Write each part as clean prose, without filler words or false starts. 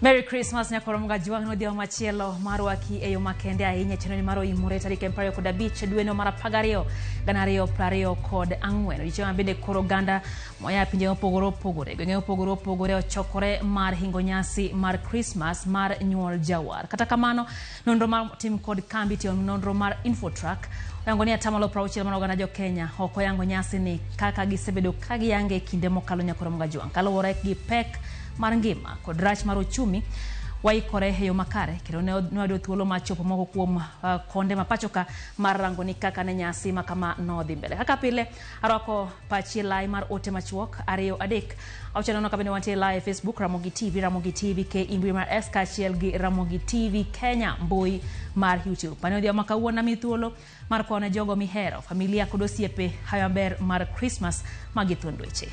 Merry Christmas nyakoro Mgajwang' nodhiambo machielo marwaki e yo makende ahinya chenro ni mar oimore tarik 25 dweno mar 12 2024. Odiechieng' ma bende koro oganda moa e pinje mopogore opogore, gwenge mopogore opogore ochokore mar hingo nyasi mar Christmas mar nyuol jawar. Kata kamano, nonro mar tim kod kambi tiyo nonro mar Infotrack oyango ni atamalo 60 mar oganda jo Kenya ok oyango nyasi ni kaka gisebedo ka giyange e kinde mokalo nyakoro Mgajwang' kaluwore gi pek mar ngima kod rach mar ochumi waikore e yo makare kendo ne wayudo thuolo mar chopo moko kuom konde ma pacho ka mar rango ni kaka ne nyasi ma kama nodhi mbele. Kaka pile arwako pachi e lai mar ote machuok 2 3 6 nono kabende wantie live e Facebook Ramogi TV, Ramogi TV ke mbui mar X kaachiel gi Ramogi TV Kenya mbui mar YouTube. Mane odhiambo ma kawuono ami thuolo mar kwayo ne jogo mihero, familia kod osiepe hayo maber mar Christmas magi thuond weche.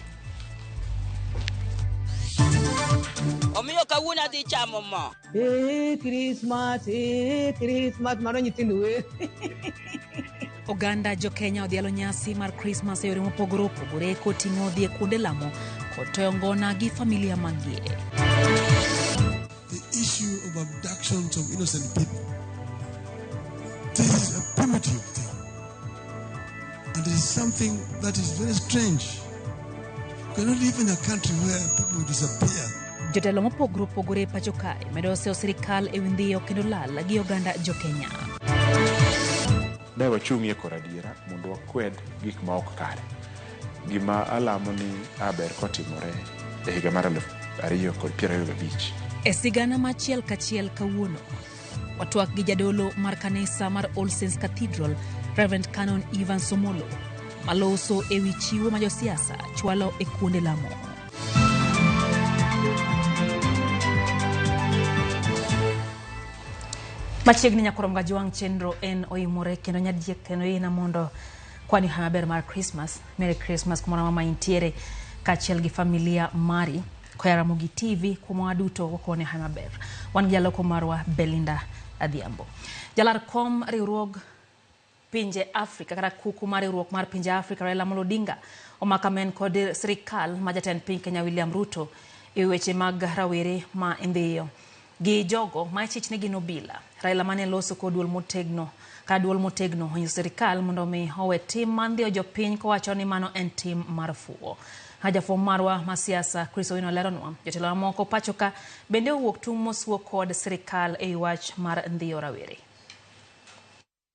Omiyo kawuono adhi chamo mo. Christmas, Christmas, mano nyithindo wer. Oganda jo Kenya odhialo nyasi mar Christmas e yore mopogore opogore koting'o dhi e kuonde lamo kod toyo ngona gi familia maggi. The issue of abductions of innocent people. This is a primitive thing. And it is something that is very strange. You cannot live in a country where people disappear. Jotelo mopogore opogore e pacho kae medo seyo sirikal e wi ndhiyo kendo lal gi oganda jo Kenya. Ne wachung'ie kor adiera mondo wakwed gik ma ok kare. Gima alamo ni aber kotimore e higa mar 2025. E sigana ma achiel kachiel kawuono, watwak gi jadolo mar kanisa mar All Saints Cathedral, Reverend Canon Ivan Somolo, maloso e wi chiwo ma josiasa chwalo e kuonde lamo. Machiegni nyakoro Mgajwang' chenro en oimore kendo nyadiek kendo ina mondo kwani hayo maber mar Christmas. Merry Christmas kumoro amora ma intiere kaachiel gi familia mari. Koya Ramogi TV kuom waduto wakoni hayo maber. Wan gi jaloko marwa Belinda Adhiambo. Jalar kom riwruog pinje Afrika kata kuku mar riwruok mar pinje Afrika Raila Amolo Odinga omako amen kod sirikal ma jatend piny Kenya William Ruto e weche mag rawere ma indhiyo gi jogo ma ichich ni gin obila. Raila mane loso kod duol motegno ka duol motegno onyiso sirikal mondo mi owe tim mar ndhiyo jopiny kowacho ni mano en tim mar fuwo. Jafwambo marwa ma siasa Chris Owino leronwa jotelo mamoko pacho ka bende owuok tung' mosuo kod sirikal e wach mar ndhiyo rawere.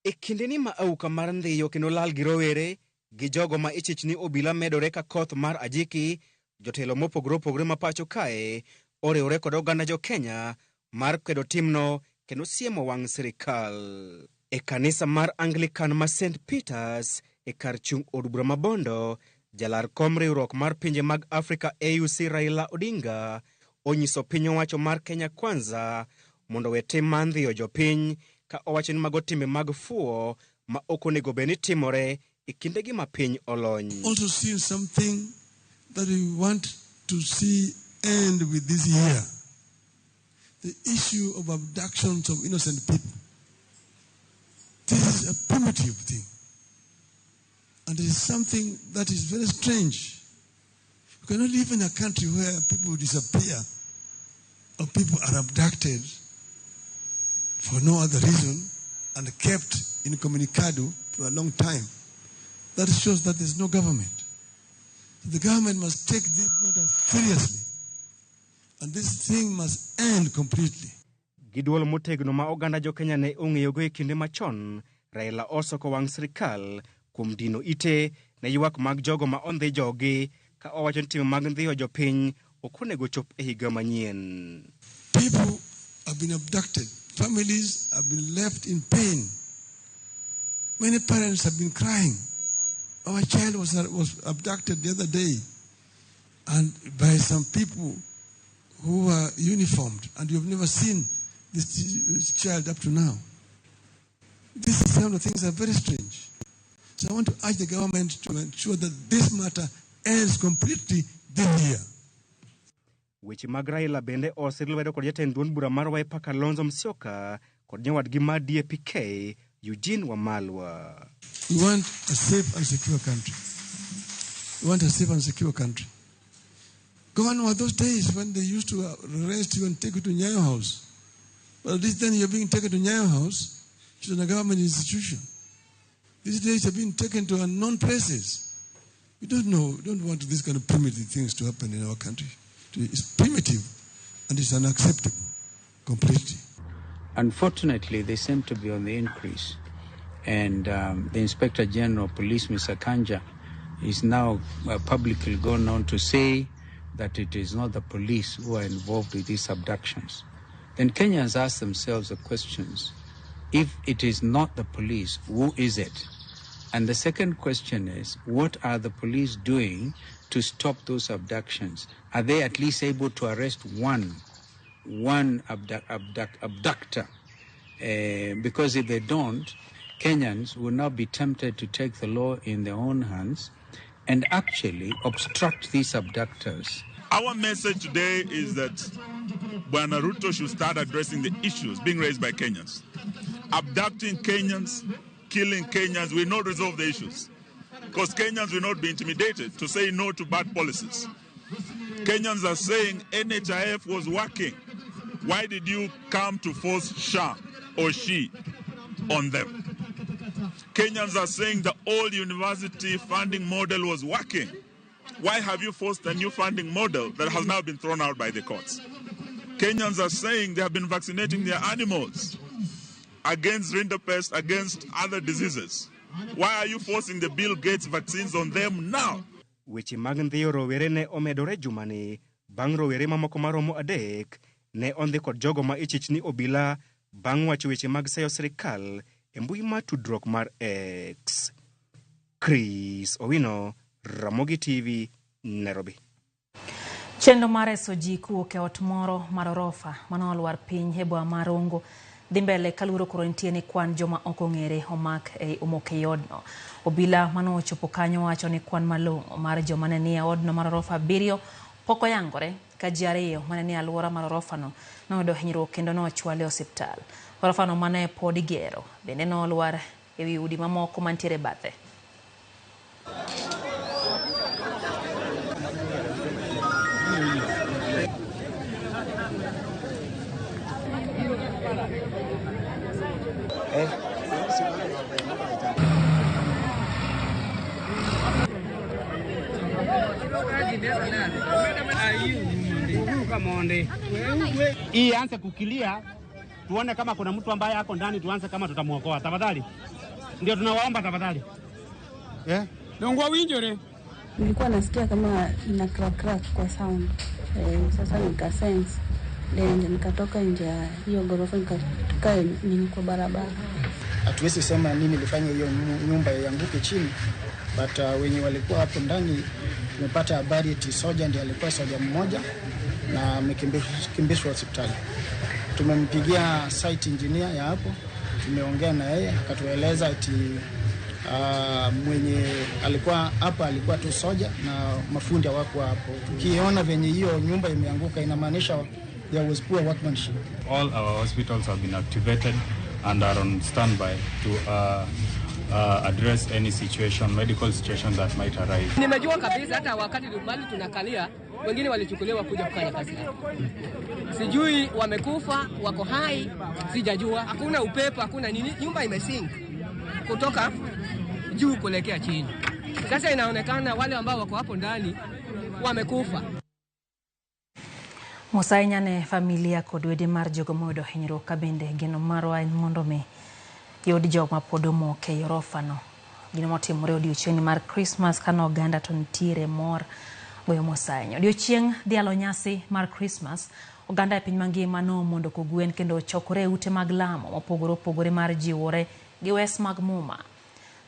E kindeni ma auka mar ndhiyo kendo lal gi rowere gi jogo ma ichich ni obila medore ka koth mar ajiki, jotelo mopogore opogore ma pacho kae oriwore kod oganda jo Kenya mar kwedo timno kendo siemo wang' sirikal. E kanisa mar Anglican ma St Peters e kar chung' od bura ma Bondo, jalar kom riwruok mar pinje mag Afrika AUC Raila Odinga onyiso piny owacho mar Kenya Kwanza mondo owe tim mar ndhiyo jopiny ka owacho ni mago timbe mag fuwo ma ok onego bed ni timore e kindegi ma piny olony. Also seen something that we want to see end with this year. The issue of abductions of innocent people. This is a primitive thing. And it is something that is very strange. You cannot live in a country where people disappear or people are abducted for no other reason and kept incommunicado for a long time. That shows that there's no government. The government must take this matter seriously. And this thing must end completely. Gi duol motegno ma oganda jo Kenya ne ong'eyogo e kinde machon, Raila osoko wang' sirikal kuom dino ite ne ywak mag jogo ma ondhi jogi ka owacho ni timbe mag ndhiyo jopiny ok onego chop e higa manyien. People have been abducted. Families have been left in pain. Many parents have been crying. Our child was abducted the other day and by some people who were uniformed, and you've never seen this child up to now. This is some of the things that are very strange. So I want to urge the government to ensure that this matter ends completely this year. Weche mag Raila bende osir lwedo kod jatend duond bura mar Wiper Kalonzo Musyoka kod nyawadgi mar DAP-K Eugene Wamalwa. We want a safe and secure country. We want a safe and secure country. Gone were those days when they used to arrest you and take you to Nyayo House. But at least then you're being taken to Nyayo House, which is a government institution. These days you're being taken to unknown places. We don't know, we don't want these kind of primitive things to happen in our country. It's primitive and it's unacceptable completely. Unfortunately, they seem to be on the increase. And the Inspector General of Police, Mr. Kanja, is now publicly gone on to say that it is not the police who are involved with these abductions. Then Kenyans ask themselves the questions, if it is not the police, who is it? And the second question is, what are the police doing to stop those abductions? Are they at least able to arrest one abductor? Because if they don't, Kenyans will now be tempted to take the law in their own hands and actually obstruct these abductors. Our message today is that Bwana Ruto should start addressing the issues being raised by Kenyans. Abducting Kenyans, killing Kenyans will not resolve the issues, because Kenyans will not be intimidated to say no to bad policies. Kenyans are saying NHIF was working. Why did you come to force SHA or SHE on them? Kenyans are saying the old university funding model was working. Why have you forced a new funding model that has now been thrown out by the courts? Kenyans are saying they have been vaccinating their animals against rinderpest, against other diseases. Why are you forcing the Bill Gates vaccines on them now? Weche mag ndhiyo rowere ne omedore jumani bang' rowere mamoko maromo 3 ne ondhi kod jogo ma ichich ni obila bang' wacho weche mag seyo sirikal e mbui mar tudruok mar X. Chris Owino, Ramogi TV, Nairobi. Chenro mar reso ji kowuok e ot moro mar orofa mane olwar piny e boma mar Rongo dhi mbele kaluwore koro nitie ni kwan joma ok ong'ere omak e omok e odno. Obila mane ochopo kanyo wacho ni kwan malong'o mar joma ne nie odno mar orofa 7 pok oyangore ka ji 2 mane nie alwora mar orofano noyudo hinyruok kendo nochwal e osiptal. Orofano mane pod igero bende nolwar ewi udi mamoko mantiere bathe. Hii anze kukilia, tuone kama kuna mtu ambaye ako ndani, tuanze kama tutamuokoa. Tafadhali. Ndio tunawaomba tafadhali. Ndio winjore. Nilikuwa nasikia kama ina crack crack kwa sound. Sasa nika sense. Then nikatoka nje ya hiyo ghorofa nikatoka nini kwa barabara. Hatuwezi sema nini ilifanya hiyo nyumba ianguke chini, but wenye walikuwa hapo ndani tumepata habari eti soja ndiye alikuwa soja mmoja na amekimbishwa hospitali. Tumempigia site engineer ya hapo, tumeongea na yeye akatueleza eti mwenye alikuwa hapa alikuwa tu soja na mafundi hawakuwa hapo. Tukiona venye hiyo nyumba imeanguka inamaanisha there was poor workmanship. All our hospitals have been activated and are on standby to address any situation, medical situation that might arise. Nimejua kabisa hata wakati mali tunakalia wengine walichukuliwa kuja kufanya kazi hapa. Sijui wamekufa, wako hai, sijajua. Hakuna upepo, hakuna nini, nyumba imesink kutoka juu kuelekea chini. Sasa inaonekana wale ambao wako hapo ndani wamekufa. Musa ne familia kod wede mar jogo moyudo hinyruok ka bende geno marwa en mondo mi yud joma pod omok e orofano. Gino motimore odiochieng' mar Christmas kano oganda to nitiere mor goyo mos ahinya. Odiochieng' dhialo nyasi mar Christmas, oganda e piny mangima nomondo kogwen kendo ochokore e ute mag lamo mopogore opogore mar jiwore gi wes mag muma.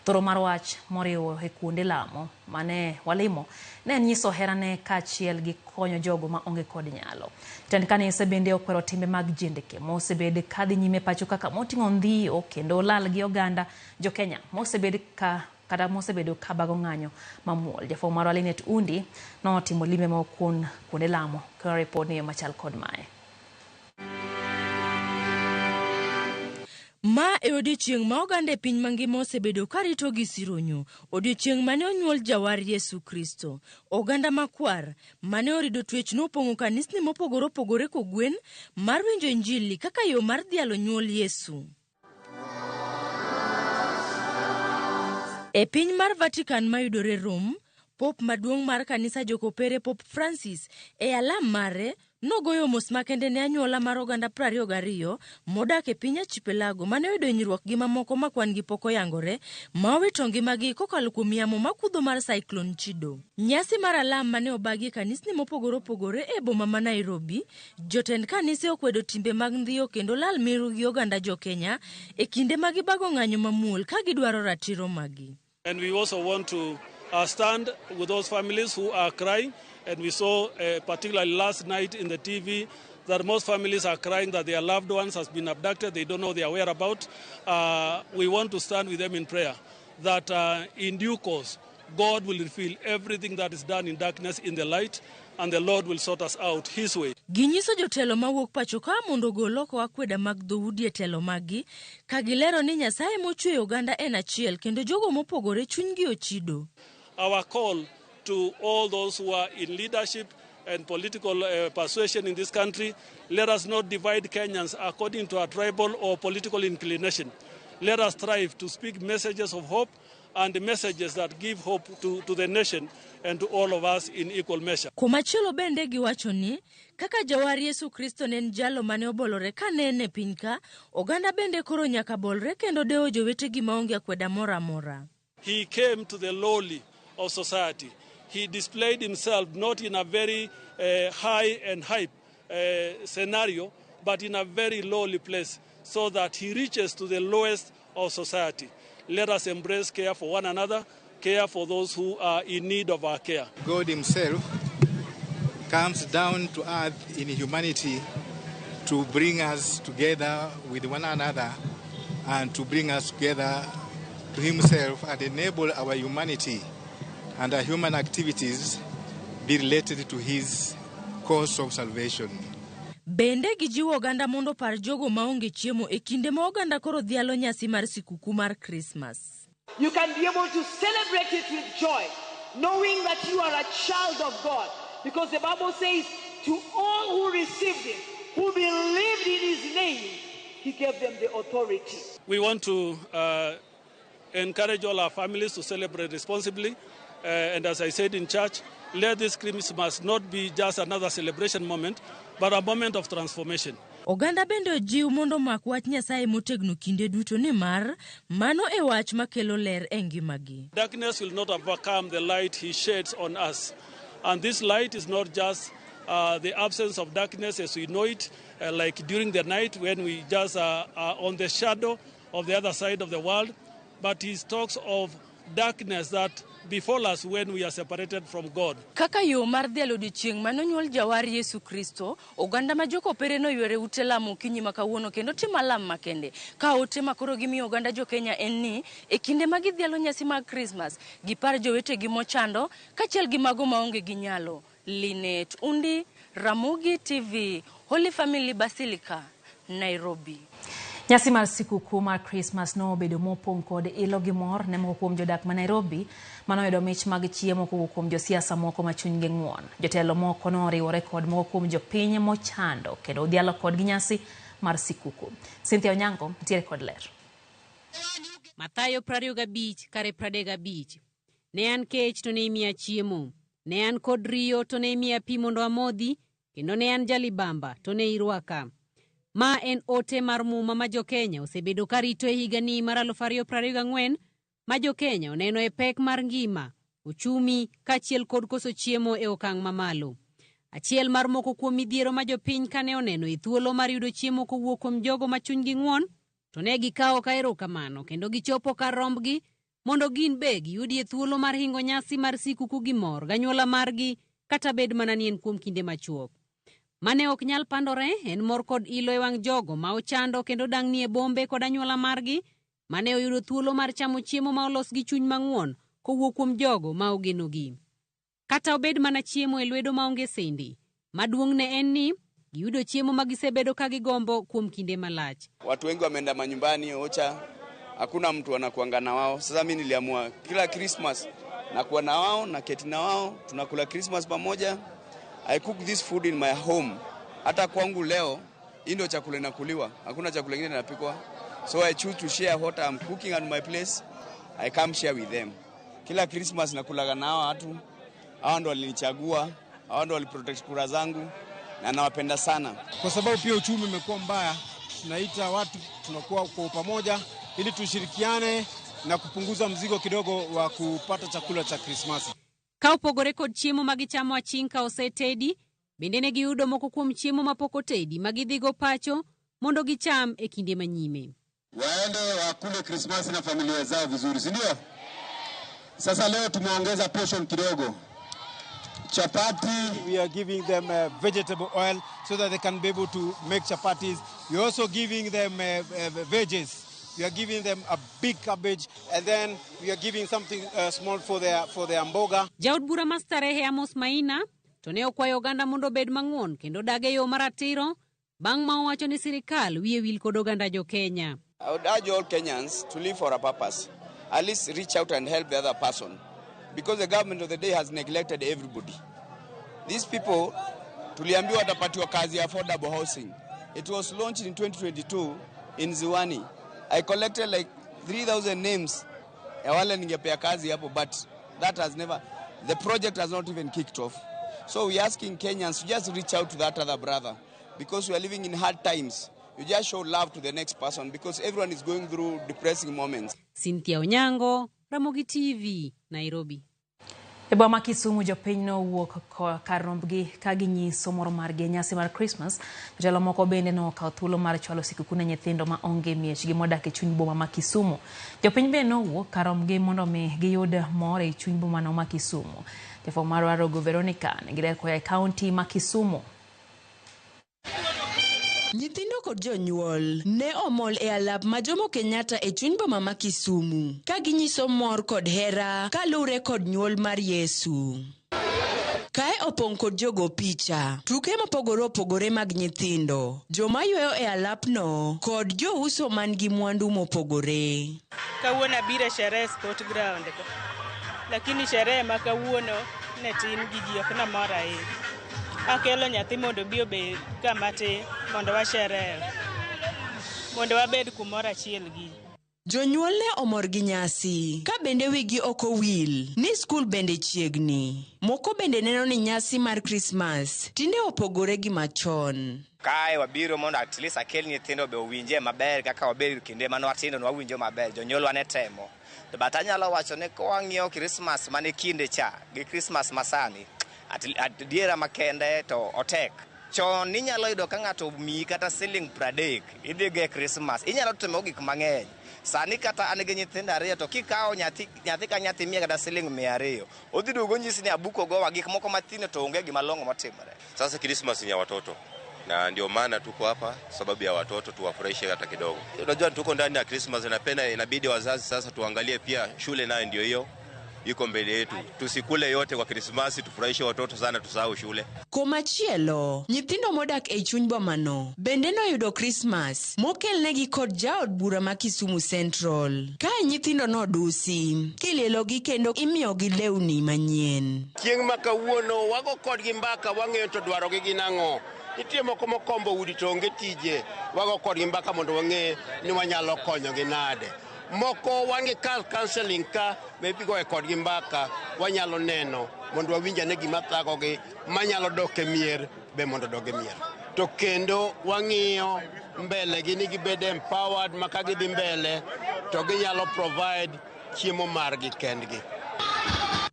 Thoro mar wach moriwo e kuonde lamo mane walimo ne nyiso herane kaachiel gi konyo jogo ma onge kod nyalo. Jatend kanise bende okwero timbe mag jendeke mosebed kadhi nyime pacho kaka moting'o ndhiyo kendo lal gi oganda jo Kenya mosebed ka kata mosebedo ka bago ng'anyo mamuol. Jafwambo marwa Linet Undi notimo limbe moko kuonde lamo kendo ripod ni machal kod mae. Ma e odiechieng' ma oganda e piny mangima osebedo ka rito gi sironyo, odiechieng' mane onyuol Jawar Yesu Kristo. Oganda makwar mane orido twech nopong'o kanisni mopogore opogore kogwen mar winjo Injili kaka yo mar dhialo nyuol Yesu. E piny mar Vatican mayudore Rome, Pop maduong' mar kanisa Jokopere Pop Francis e alam mare nogoyo mos makende ne anyuola mar oganda 22 modak e piny Archipelago mane oyudo hinyruok gi mamoko ma kwan gi pok oyangore ma owito ngimagi kokalo kuom yamo makudho mar Cyclone Chido. Nyasi mar alam mane obagi e kanisni mopogore opogore e boma ma Nairobi, jotend kanise okwedo timbe mag ndhiyo kendo lal miru gi oganda jo-Kenya e kinde ma gibago ng'anyo mamuol ka gidwaro ratiro maggi. And we also want to stand with those families who are crying. And we saw particularly last night in the TV that most families are crying that their loved ones has been abducted. They don't know their whereabouts. We want to stand with them in prayer that in due course, God will reveal everything that is done in darkness in the light, and the Lord will sort us out his way. Ginyiso jotelo mawuok pacho ka mondo ogol oko akweda mag dhoudi e telo maggi, ka gilero ni Nyasaye mochweyo oganda en achiel kendo jogo mopogore chunygi ochido. Our call to all those who are in leadership and political persuasion in this country, let us not divide Kenyans according to our tribal or political inclination. Let us strive to speak messages of hope and messages that give hope to the nation and to all of us in equal measure. Komachielo bende giwacho ni, kaka jawar Yesu Kristo ne en jalo mane obolore ka ne en e piny ka, oganda bende koro nyaka bolre kendo dewo jowetegi maonge akweda moro amora. He came to the lowly of society. He displayed himself not in a very high and hype scenario, but in a very lowly place, so that he reaches to the lowest of society. Let us embrace care for one another, care for those who are in need of our care. God himself comes down to earth in humanity to bring us together with one another and to bring us together to himself and enable our humanity and our human activities be related to his cause of salvation. Bende gijiwo oganda mondo opar jogo maonge chiemo e kinde ma oganda koro dhialo nyasi mar sikuku mar Krismas. You can be able to celebrate it with joy, knowing that you are a child of God. Because the Bible says, to all who received him, who believed in his name, he gave them the authority. We want to encourage all our families to celebrate responsibly. And as I said in church, let this Christmas not be just another celebration moment, but a moment of transformation. Oganda bende ojiw mondo omak wach Nyasaye motegno kinde duto nimar mano e wach makelo ler e ngimagi. Darkness will not overcome the light he sheds on us. And this light is not just the absence of darkness as we know it, like during the night when we just are on the shadow of the other side of the world, but he talks of darkness that befall us when we are separated from God. Kaka yo mar dhialo odiechieng' mane onyuol jawar Yesu Kristo, oganda ma jokopere noywere ute lamo okinyi ma kawuono kendo timo alam makende. Ka ote ma koro gimiyo oganda jo-Kenya en ni, e kinde ma gidhialo nyasi mag Krismas, gipar jowetegi mochando kaachiel gi mago maonge gi nyalo. Linet Undi, Ramogi TV, Holy Family Basilica, Nairobi. Nyasi mar sikuku mar Krismas nobedo mopong' kod ilo gi mor ne moko kuom jodak ma Nairobi manoyudo mich mag chiemo kowuok kuom josiasa moko ma chunygi ng'won. Jotelo moko noriwore kod moko kuom jopiny mochando kendo odhialo kodgi nyasi mar sikuku. Cynthia Onyango nitiere kod ler. Mathayo 25 kare 35. Ne an kech to ne imiya chiemo, ne an kod riyo to ne imiya pi mondo amodhi, kendo ne an jalibamba to ne irwaka. Ma en ote mar muma ma jo-Kenya osebedo karito e higani mar 2024 ma jo-Kenya oneno e pek mar ngima, uchumi kaachiel kod koso chiemo e okang' mamalo. Achiel mar moko kuom midhiero ma jopiny kane oneno e thuolo mar yudo chiemo kowuok kuom jogo ma chunygi ng'won, to ne gikawo ka erokamano kendo gichopo kar rombgi mondo gin be giyudie thuolo mar hingo nyasi mar sikuku gi mor ganyuola margi kata bed mana ni en kuom kinde machuok. Mane ok nyal pandore en mor kod ilo e wang' jogo ma ochando kendo dang'ni e bombe kod anyuola margi mane oyudo thuolo mar chamo chiemo ma olos gi chuny mang'won kowuok kuom jogo ma ogenogi. Kata obed mana chiemo e lwedo maonge sendi, maduong' ne en ni Giyudo chiemo ma gisebedo ka gigombo kuom kinde malach. Watu wengi wameenda manyumbani ocha, hakuna mtu anakuanga na wao. Sasa mimi niliamua kila Christmas nakuwa na wao na keti na wao, tunakula Christmas pamoja. I cook this food in my home. Hata kwangu leo hii ndio chakula inakuliwa, hakuna chakula kingine inapikwa. So I choose to share what I'm cooking at my place. I come share with them. Kila Christmas nakulaga na hawa watu. Hawa ndo walinichagua, hawa ndo waliprotect kura zangu na nawapenda sana. Kwa sababu pia uchumi umekuwa mbaya, tunaita watu tunakuwa kwa pamoja ili tushirikiane na kupunguza mzigo kidogo wa kupata chakula cha Krismasi. Ka opogore kod chiemo ma gichamo aching' ka osetedi, bende ne giyudo moko kuom chiemo mapok otedi ma gidhigo pacho mondo gicham e kinde manyime. Waende wakule Krismasi na familia zao vizuri, si ndio? Sasa leo tumeongeza portion kidogo. Chapati. We are giving them vegetable oil so that they can be able to make chapatis. We are also giving them veggies. We are giving them a big cabbage, and then we are giving something small for their mboga. Jaod bura ma Starehe Amos Maina to ne okwayo oganda mondo obed mang'won kendo dag e yo maratiro bang' ma owacho ni sirikal wiye wil kod oganda jo Kenya. I would urge all Kenyans to live for a purpose. At least reach out and help the other person. Because the government of the day has neglected everybody. These people, tuliambiwa watapatiwa kazi ya affordable housing. It was launched in 2022 in Ziwani. I collected like 3,000 names ya wale ningepea kazi hapo, but that has never, the project has not even kicked off. So we are asking Kenyans to just reach out to that other brother, because we are living in hard times. You just show love to the next person because everyone is going through depressing moments. Cynthia Onyango, Ramogi TV, Nairobi. E boma ma Kisumu jopiny nowuok kar rombgi ka ginyiso mor margi e nyasi mar Christmas. Jotelo moko bende nokawo thuolo mar chwalo sikuku ne nyithindo ma onge miechgi modak e chuny boma ma Kisumu. Jopiny bende nowuok kar rombgi mondo mi giyud mor e chuny bomano ma Kisumu. Jafwambo marwa Arogo Veronica nigi ler koa e kaunti ma Kisumu. Nyithindo kod jonyuol ne omol e alap ma Jomo Kenyatta e chuny boma ma Kisumu ka ginyiso mor kod hera kaluwre kod nyuol mar Yesu. Kae opong' kod jogo picha, tuke mopogore opogore mag nyithindo, joma yweyo e alapno kod jouso man gi mwandu mopogore. Kawuono abiro e sherehe sport ground, lakini sherehe ma kawuono ne tin gi ji ok namor ahinya. Akelo nyathi mondo obi obed kama tin mondo washerehe, mondo wabed kumoro achiel gi. Jonyuol ne omor gi nyasi, ka bende wigi ok owil ni skul bende chiegni. Moko bende neno ni nyasi mar Krismas tinde opogore gi machon. Kae wabiro mondo at least akel nyithindo be owinje maber kaka wabedo kinde mane watindo ne wawinjo maber, jonyuolwa ne temo. To but anyalo wacho ni ka wang'iyo Krismas mane kinde cha gi Krismas masani, adiera makende to otek. Chon ninyalo yudo ka ng'ato omiyi kata siling 30 idhigo e Krismas, inyalo timo gik mang'eny. Sani kata an gi nyithindo ariyo to kikawo nyathi ka nyathi miye kata siling 200, odhi duogo onyisi ni abuko gowa gik moko mathindo to onge gima long'o motimore. Sasa Krismas ni ya watoto na ndio maana tuko hapa sababu ya watoto, tuwafurahishe hata kidogo. Unajua tuko ndani ya Krismas na pena inabidi wazazi sasa tuangalie pia shule nayo ndio hiyo iko mbele yetu. Tusikule yote kwa Krismasi, tufurahishe watoto sana, tusahau shule. Komachielo, nyithindo modak e chuny bomano bende noyudo Krismas mokelnegi kod jaod bura ma Kisumu Central. Kae nyithindo nodusi, kilielogi kendo imiyogi lewni manyien. Chieng' ma kawuono wago kodgi mbaka wang'eyo to dwarogi gin ang'o. Nitie moko mokombo udi to onge tije, wago kodgi mbaka mondo wang'e ni wanyalo konyogi nade. Moko wan gi kar counseling ka be igoye kodgi mbaka wanyalo neno mondo wawinj ane gima thagogi manyalo dok e mier be mondo odog e mier. To kendo wang'iyo mbele gi ni gibed empowered ma ka gidhi mbele to ginyalo provide chiemo margi kendgi.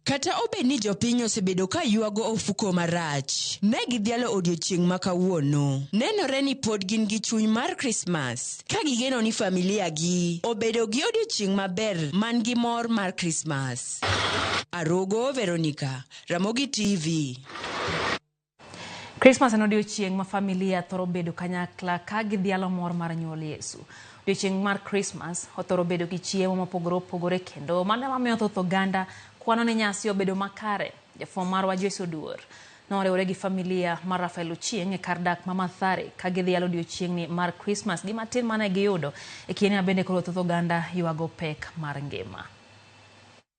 Kata obed ni jopiny osebedo ka ywago ofuko marach, ne gidhialo odiochieng' ma kawuono. Nenore ni pod gin gi chuny mar Krismas, ka gigeno ni familia gi obedo gi odiochieng' maber man gi mor mar Krismas. Arogo Veronica, Ramogi TV. Krismas en odiochieng' ma familia thoro bedo kanyakla ka gidhialo mor mar nyuol Yesu. Odiochieng' mar Krismas othoro bedo gi chiemo mopogore opogore kendo mano ema miyo thoth oganda kwano ni nyasi obedo makare. Jafwambo marwa Joyce Oduor Noriwore gi familia mar Rafael Ochieng' e kar dak ma Mathare ka gidhialo odiochieng'ni mar Krismas gi matin mane giyudo e kinde ma bende koro thoth oganda ywago pek mar ngima.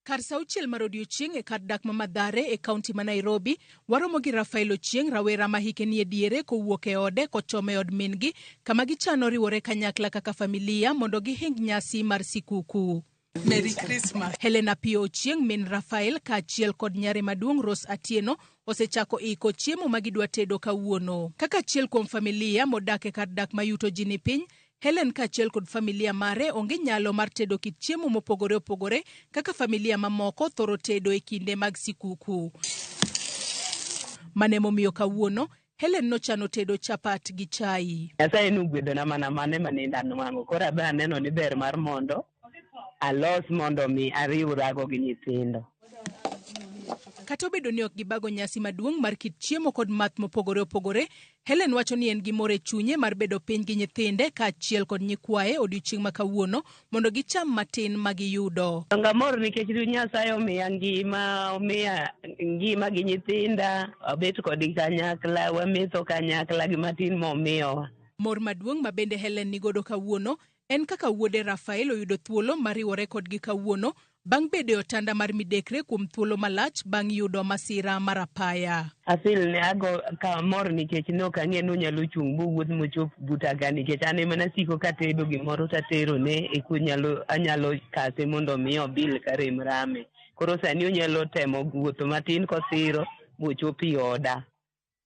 Kar sa auchiel mar odiochieng' e kar dak ma Mathare e kaunti ma Nairobi, waromo gi Rafael Ochieng', rawera ma hike nie diere kowuok e ode kochomo e od min-gi kama gichano riwore kanyakla kaka familia mondo gihing nyasi mar sikuku. Merry Christmas. Helena Pio Ochieng' min Rafael kaachiel kod nyare maduong' Rose Atieno osechako iko chiemo ma gidwa tedo kawuono. Kaka achiel kuom familia modak e kar dak ma yuto ji ni piny, Helen kaachiel kod familia mare onge nyalo mar tedo kit chiemo mopogore opogore kaka familia mamoko thoro tedo e kinde mag sikuku. Mane momiyo kawuono Helen nochano tedo chapat gi chai. Nyasaye nogwedhona mana mano ema nende anwang'o. Koro abe aneno ni ber mar mondo alos mondo mi ariwrago gi nyithindo. Kata obedo ni ok gibago nyasi maduong' mar kit chiemo kod math mopogore opogore, Helen wacho ni en gi mor e chunye mar bedo piny gi nyithinde kaachiel kod nyikwaye odiochieng' ma kawuono mondo gicham matin ma giyudo. Donge amor nikech Nyasaye omiya ngima, omiya ngima gi nyithinda, wabet kodgi kanyakla, wametho kanyakla gi matin momiyowa. Mor maduong' ma bende Helen nigodo kawuono en kaka wuode Rafael oyudo thuolo mar riwore kodgi kawuono bang' bedo e otanda mar midekre kuom thuolo malach bang' yudo masira mar apaya. Afil ne ago ka amor nikech ne ok ang'e ni onyalo chung' mowuoth mochop buta ka nikech an ema nasiko katedo gimoro taterone eka onyalo anyalo kase mondo mi obil ka rem rame. Koro sani onyalo temo wuotho matin kosiro mochop e oda.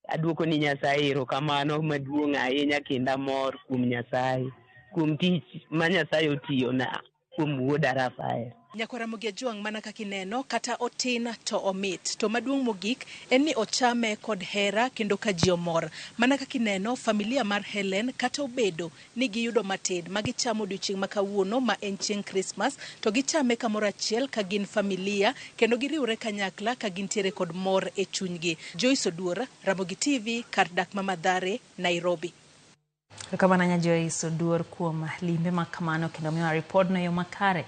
Aduoko ni Nyasaye erokamano maduong' ahinya kendo amor kuom Nyasaye kuom tich ma Nyasaye otiyona kuom wuoda Rafael. Nyakwar Ramogi Ajwang' mana kaka ineno kata otin to omit to maduong' mogik en ni ochame kod hera kendo ka ji omor. Mana kaka ineno familia mar Helen kata obedo ni giyudo matin ma gichamo odiochieng' ma kawuono ma en chieng' Krismas to gichame kamoro achiel ka gin familia kendo giriwre kanyakla ka gintiere kod mor e chunygi. Joyce Oduor, Ramogi TV, kar dak ma Mathare, Nairobi. Erokamano ahinya Joyce Oduor kuom limbe ma kamano kendo miyowa ripodno e yo makare.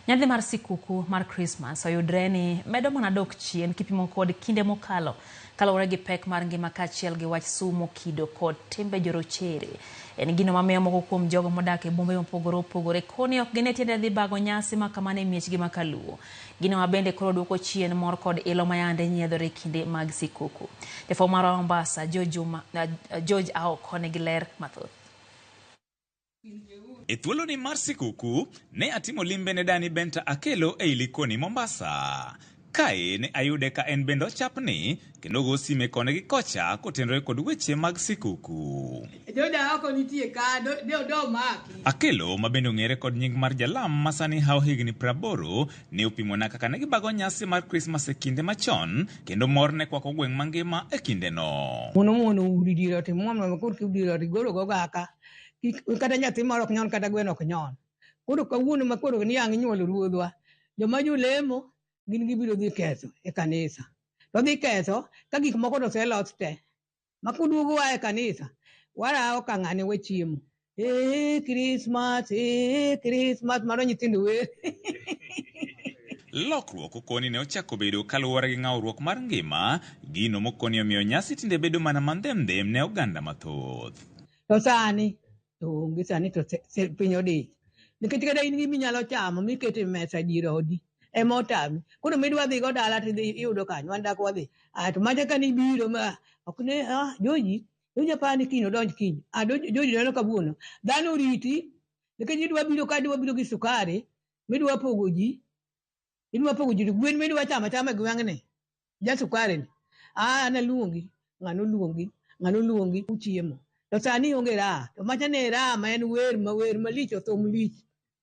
Nyadhi mar sikuku mar Krismas oyudre ni medo mana dok chien kipimo kod kinde mokalo kaluwore gi pek mar ngima kaachiel gi wach sumo kido kod timbe jorochere. En gino mamiyo moko kuom jogo modak e bombe mopogore opogore koni ok gine tiende dhi bago nyasi ma kamano e miechgi ma kaluo. Gino ma bende koro duoko chien mor kod ilo ma yande nyiedhore e kinde mag sikuku. Jafwambo marwa Mombasa George Aoko nigi ler mathoth. E thuoloni mar sikuku, ne atimo limbe ne dani Benta Akelo ei Likoni, Mombasa. Kae ne ayude ka en bende ochapni kendo ogo sime koni gi kocha kotenore kod weche mag sikuku. Joda oko nitie ka, do, do maki. Akelo ma bende ong'ere kod nying mar Jalam ma sani hawo higni 80 ne opimona kaka ne gibago nyasi mar Krismas e kinde machon kendo mor ne kwako gweng' mangima e kindeno. Muono muono udi dier ot imuono ma koro dier ot igolo go gaka. Kata nyathi moro ok nyon kata gweno ok nyon. Koro kawuono ma koro niang' inyuolo ruodhwa, joma jolemo gin gibiro dhi ketho e kanisa. To dhi ketho ka gik moko to oselos te. Ma kuduogo wa e kanisa, warawo ka ng'ane wachiemo. Christmas, Christmas, mano nyithindo wer. Lokruok okoni ne ochako bedo kaluwore gi ng'awruok mar ngima, gino mokoni omiyo nyasi tinde bedo mana mandhemdhem ne oganda mathoth. To sani, to onge sani to piny odich. Nikech kata in gima inyalo chamo miketo e mesa dier odi, ema otami. Koro midwa dhigo dala tidhi iyudo kanyo, wan dak wadhi. To macha ka nibiro ma ok ne, Joji, Joji aparo ni kiny odonj kiny. Joji neno kawuono. Dhano oriti, nikech idwa biro ka idwa biro gi sukari, midwa pogo ji, idwa pogo ji, to gwen midwa chamo achama e gweng'ni, ja sukari ni. An aluongi, ng'ano luongi, ng'ano luongi, uchiemo. To sani onge raha, to macha ne raha ma en wer ma wer malich, othum lich.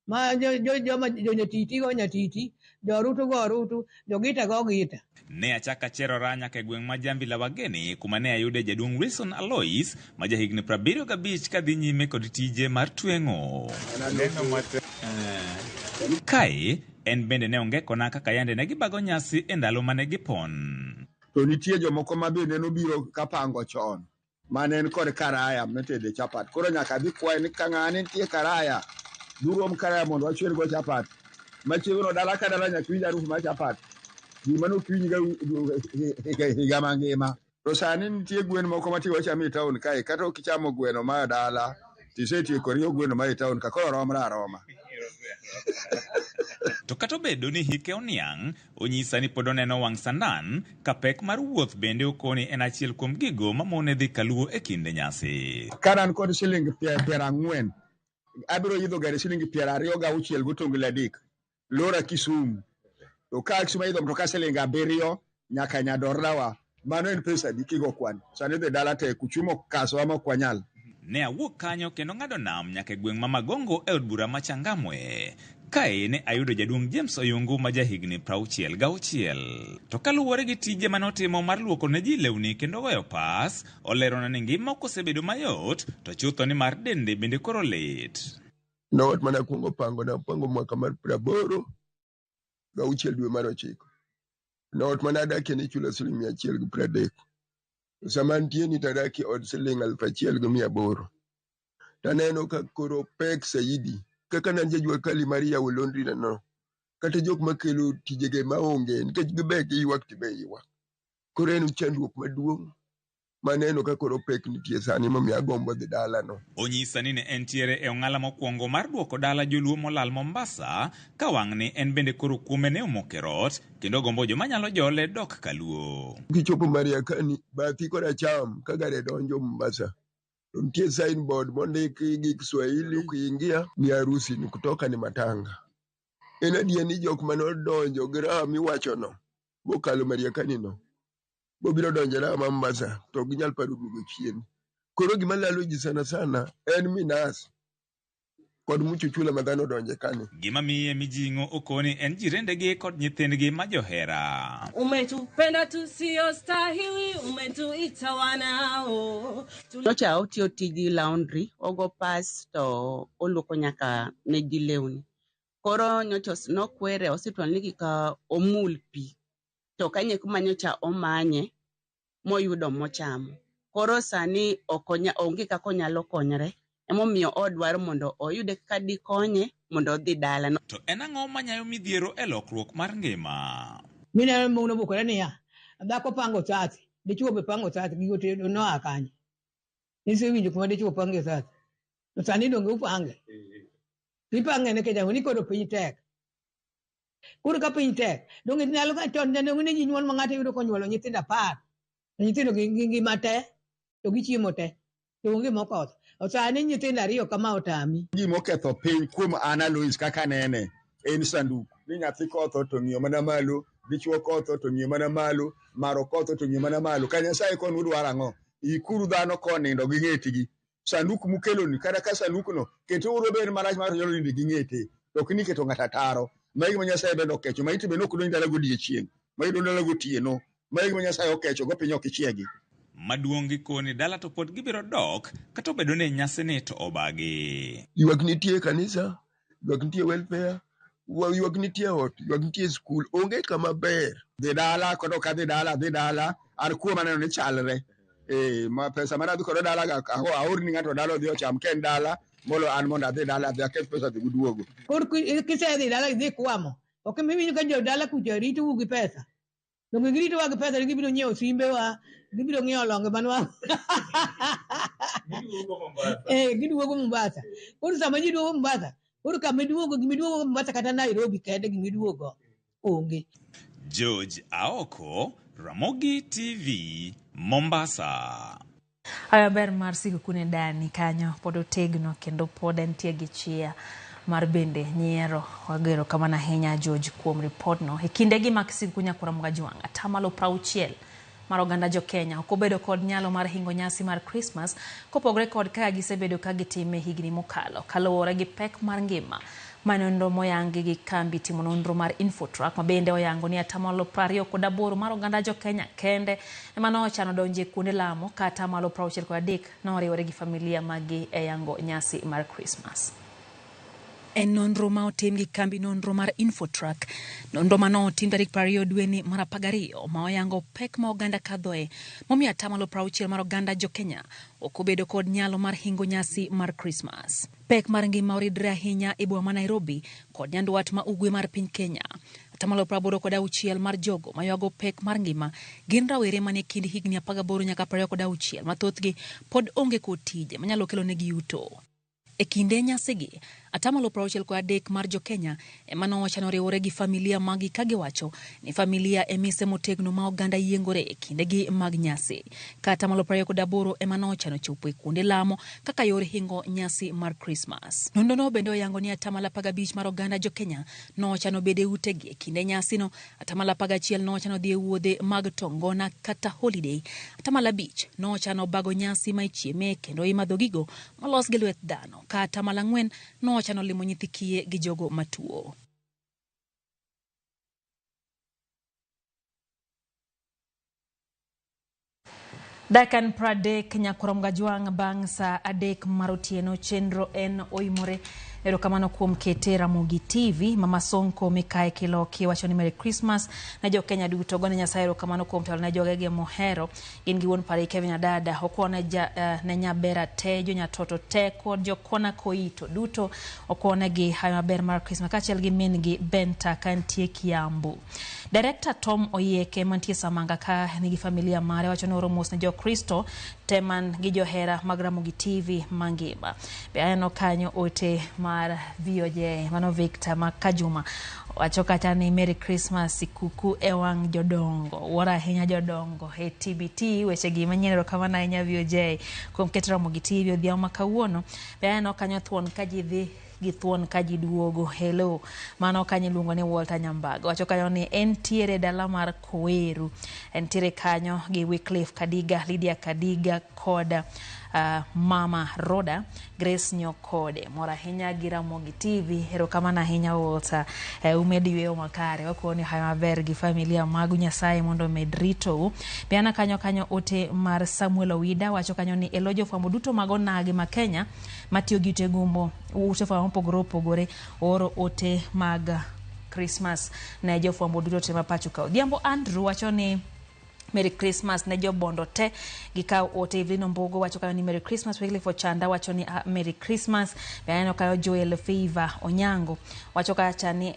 Ma joma jo nyatiti go nyatiti, jo orutu go orutu, jo gita go gita. Ne achako acherora nyaka e gweng' ma Jambi la Wageni kuma ne ayude jaduong' Wilson Alois ma jahigni 75 kadhi nyime kod tije mar tweng'o. Kae en bende ne ongekona kaka yande ne gibago nyasi e ndalo mane gipon. To nitie jomoko ma be nobiro kapango chon mane en kod karaya mitede chapat. Koro nyaka adhi kwaye ni ka ng'ane nitie karaya, durom karaya mondo wachwer go chapat. Machiegno dala ka dala nyaka winj harufu mar chapat. Gima nok winj ga higa mangima. To sani nitie gwen moko ma wachamo e town kae, kata ok ichamo gweno ma dala, tisetieko riyo gweno ma e town ka, koro romre aroma. To kata obedo ni hike oniang', onyisa ni pod oneno wang' sandan ka pek mar wuoth bende okoni en achiel kuom gigo mamone dhi kaluo e kinde nyasi. Ka an kod siling 40, abiro idho gari siling 26 gotonglo 3, lora Kisumu. To ka Kisumu aidho mtoka siling 7 nyaka Nyadordawa, mano en pesa adi kigo kwan? Sani dhi dala tek, uchumi okasowa ma ok wanyal. Ne awuok kanyo kendo ng'ado nam nyaka e gweng' ma Magongo e od bura ma Changamwe. Kae ne ayudo jaduong' James Oyungu ma jahigni 66. To kaluwore gi tije mane otimo mar luoko ne ji lewni kendo goyo pas, olerona ni ngima ok osebedo mayot, to chutho ni mar dende bende koro lit. Noot mane akwongo pango, napango mwaka mar 86 dwe mar 9. Noot mane adakie nichulo siling 130. To sama antie ni to adakie od siling 1800. Taneno ka koro pek saidi. Kaka ne an jajua kali mar yawo laundry na no, kata jok makelo tijege maonge nikech gibe giywak tibe iywak. Koro en chandruok maduong' maneno ka koro pek nitie sani momiyo agombo dhi dalano. Onyisa ni ne entiere e ong'ala mokwongo mar duoko dala joluo molal Mombasa, ka wang'ni en bende koro kuome ne omoko e rot, kendo ogombo joma nyalo jole dok kaluo. Kichopo Mariakani, bathi koracham ka gari donjo Mombasa, to nitie signboard mondiki gi Kiswahili ukiingia ni harusi ni kutoka ni matanga. En adier ni jok manodonjo gi raha miwachono mokalo Mariakani no bobiro donjo e raha ma Mombasa to ok ginyal paro duogo chien. Koro gima lalo ji sana sana en minas kod mchuchula ma dhano odonje kani. Gima miye mijing'o okoni en jirendegi kod nyithindgi ma johera. Umetupenda tusiyostahili, umetuita wanao. Nyocha otiyo tij laundry, ogo pas to oluoko nyaka ne ji lewni. Koro nyocha nokwere osiptal ni kik omul pi. To kanyo e kuma nyocha omanye moyudo mochamo. Koro sani onge kaka onyalo konyore. Emomiyo odwaro mondo oyude kaka dikonye mondo odhi dala. To en ang'o manyayo midhiero e lokruok mar ngima? Mineno mon obukore niya, dhako pango sati, dichuo be pango sati, gigo te noa kanye? Nisewinjo kuma dichuo pange sati. To sani donge upange? Ipange nikech ang'o? Ni koro piny tek. Koro ka piny tek, donge nyalo ka chon donge ne ji nyuol ma ng'ato yudo konyuolo nyithindo 10. To nyithindo gi ngima te, to gichiemo te, to onge mokotho. Sani nyithindo 2 kama otami. Gima oketho piny kuom an Alois kaka nene en sanduk. Ni nyathi kotho to ng'iyo mana malo, dichuo kotho to ng'iyo mana malo, maro kotho to ng'iyo mana malo. Ka Nyasaye koni udwaro ang'o? Ikuru dhano konindo gi ng'etgi. Sanduk mukeloni, kata ka sandukno, kete uru obed marach mar nyalo nindo gi ng'ete. To ok ni keto ng'ato ataro. Ma e gima Nyasaye bende okecho. Ma iti bende ok donj dala godiechieng'. Ma idonj dala gotieno. Ma e gima Nyasaye okecho go piny ok ichiegi. Maduong' gikoni dala to pod gibiro dok kata obedo ni nyasini to obagi. Ywak nitie e kanisa, ywak nitie e welfare, ywak nitie e ot, ywak nitie e skul, onge kama ber. Dhi dala, kod ok adhi dala, adhi dala, an kuom aneno ni chalre. Ma pesa mana adhi kodo dala ga, aor ni ng'ato dala odhi ocham ka en dala, molo an mondo adhi dala, adhi aketh pesa dhi guduogo. Koro kisedhi dala idhi kwamo, ok imiwinjo ka jodala kucha ritou gi pesa. Donge giritowa gi pesa ni gibiro nyiewo simbewa, gibiro ng'iewo longe manwa. Giduogo Mombasa. Koro sama ji duogo Mombasa, koro kama iduogo, gimiduogo Mombasa kata Nairobi kende gimiduogo onge. George Aoko, Ramogi TV, Mombasa. Hayo ber mar sikukuu ne dani kanyo pod otegno kendo pod entie gi chia mar bende nyiero. Wagero kamano ahinya George kuom ripodno. E kindegi mag sikukuu Nyakwar Ramogi Ajwang', 60% mar oganda jo Kenya ok obedo kod nyalo mar hingo nyasi mar Christmas kopogore kod kaka gisebedo ka gitime higni mokalo kaluwore gi pek mar ngima. Ma nonro moyangi gi kambi timo nonro mar Infotrack ma bende oyango ni 28% mar oganda jo Kenya kende ema nochano donjo e kuonde lamo ka 63% noriwore gi familia maggi e yango nyasi mar Christmas. En nonro ma otim gi kambi nonro mar Infotrack. Nonro ma notim tarik 20 dweni mar 12 ma oyango pek ma oganda kadhoe momiyo 60% mar oganda jo Kenya ok obedo kod nyalo mar hingo nyasi mar Christmas. Pek mar ngima oridre ahinya e boma ma Nairobi kod nyandwat ma ugwe mar piny Kenya. Atamalo 86 mar jogo maywago pek mar ngima gin rawere manie kind higni 18 nyaka 26 ma thothgi pod onge kod tije manyalo kelonegi yuto. E kinde nyasigi, atamalo 63 mar jokenya ema nochano riwore gi familia maggi ka giwacho ni familia e mise motegno ma oganda yiengore e kindegi mag nyasi. Ka atamalo 28 ema nochano chopo e kuonde lamo kaka yor hingo nyasi mar Krismas. Nonrono bende oyango ni atamalo 15 mar oganda jokenya nochano bedo e utegi e kinde nyasino, atamalo 11 nochano dhi e wuodhe mag tongona kata holiday, atamalo 5 nochano bago nyasi ma ichieme kendo imadho gigo molos gi lwet dhano, ka atamalo 4 nochano limo nyithi kiye gi jogo matuo. Dakika en 30 nyakwarom gajwang' bang' saa 3 mar otieno chenro en oimore. Erokamano kuom kete Ramogi TV. Mama Sonko Mikae Kiloki wacho ni Merry Christmas ne jo Kenya duto. Gone Nyasaye erokamano kuom telo ne jogege mohero. Gin gi wuon pare Kevin Adada. Okwane ne Nyabera te, jo Nyatoto te kod jo Kona Koito duto. Okwane gi hayo maber mar Christmas kaachiel gi min gi Benta kantie Kiambu. Director Tom Oyieke mantie Samanga ka nigi familia mare wacho ni oro mos ne jo Kristo te man gi johera mag Ramogi TV mangima. Be aneno kanyo ote mar VOJ mano Victor Makajuma wacho kacha ni Merry Christmas sikuku e wang' jodongo. Wuoro ahinya jodongo e TBT weche gi manyien erokamano ahinya VOJ kuom keto Ramogi TV odhiambo ma kawuono. Be aneno kanyo thuon ka ji dhi gi thuon ka ji duogo. Hello. Mano kanyo iluongo ni Walter Nyambaga. Wacho kanyo ni entiere dala mar Koweru. Entiere kanyo gi Wycliffe Kadiga, Lydia Kadiga kod Mama Roda, Grace Nyokode. Mor ahinya gi Ramogi TV. Erokamano ahinya Walter. Umed yweyo makare. Wakuoni hayo maber gi familia magu. Nyasaye mondo omed ritou. Be ana kanyo kanyo ote mar Samuel Owida wacho kanyo ni elo jofwambo duto mag onagi ma Kenya matiyo gi ute gumbo, ute fwambo mopogore opogore oro ote mag Christmas ne jofwambo duto te ma pacho ka. Odhiambo Andrew wacho ni Merry Christmas ne jobondo te. Gikaw ote. Evelyn Ombogo wacho kanyo ni Merry Christmas. Wycliffe Ochanda wacho ni Merry Christmas. Be aneno kanyo Joel Favor Onyango wacho kacha ni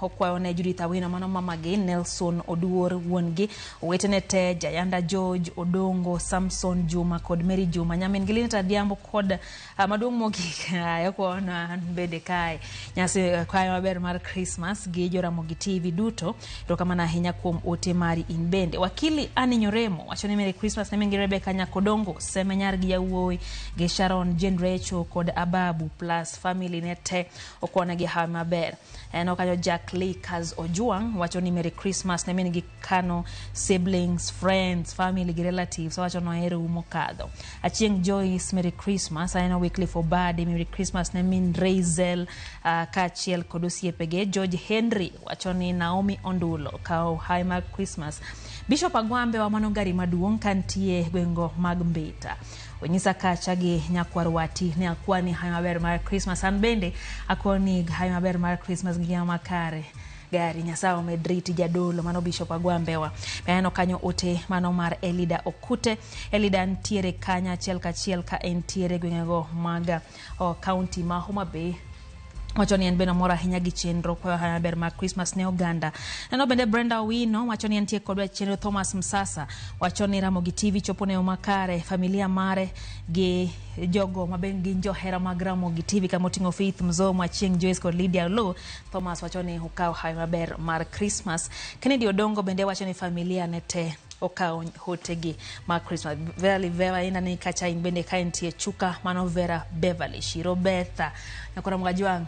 okwayo ne Judith Awino mano mamagi, Nelson Oduor wuon-gi, owetene te, Jayanda George Odongo, Samson Juma kod Mary Juma, nyamin gi Linda Adhiambo kod maduong' mogik okwayo an bende kae nyasi kwayo maber mar Christmas gi Joramogi TV duto. Erokamano ahinya kuom ote mari in bende. Wakili Annie Nyoremo wacho ni Merry Christmas ne min gi Rebecca Nyakodongo, Seme nyar gi yawuowi gi Sharon Jane Recho kod Ababu plus family ne te okwane gi hawi maber. En kanyo Jack Lee Kaz Ojuang wacho ni Merry Christmas ne min gi Kano, siblings, friends, family gi relatives wacho no ohero u mokadho. Achieng' Joyce Merry Christmas. Aneno Wycliffe Obade Merry Christmas ne min Razel kaachiel kod osiepege. George Henry wacho ni Naomi Ondulo kawo hawi mar Christmas. Bishop Agwambe wa mano gari maduong' kantie gwengo mag Mbita. Onyisa kacha gi nyakwar Wati ne akwani hawi maber mar Christmas. An bende akwani hawi maber mar Christmas gi ngima makare. Gari Nyasaye omed riti jadolo mano Bishop Agwambewa. Aneno kanyo ote mano mar Elida Okute. Elida ntiere kanyo achiel kachiel ka entiere gwengego mag county ma Homa Bay. Wacho ni en bende omor ahinya gi chenro kwayo hawi maber mar Christmas ne oganda. Neno bende Brenda Owino wacho ni entie kodwa chenro. Thomas Msasa wacho ni Ramogi TV chopo ne yo makare, familia mare gi jogo ma bende gin johera mag Ramogi TV kama oting'o Faith Mzomo, Achieng' Joyce kod Lydia Lo. Thomas wacho ni okawo hawi maber mar Christmas. Kennedy Odongo bende wacho ni familia ne te okawo hotegi mar Christmas. Vera Livera ina ni kacha in bende ka entie Chuka mano Vera Beverly Shiro Betha Nyakora Mgajwang'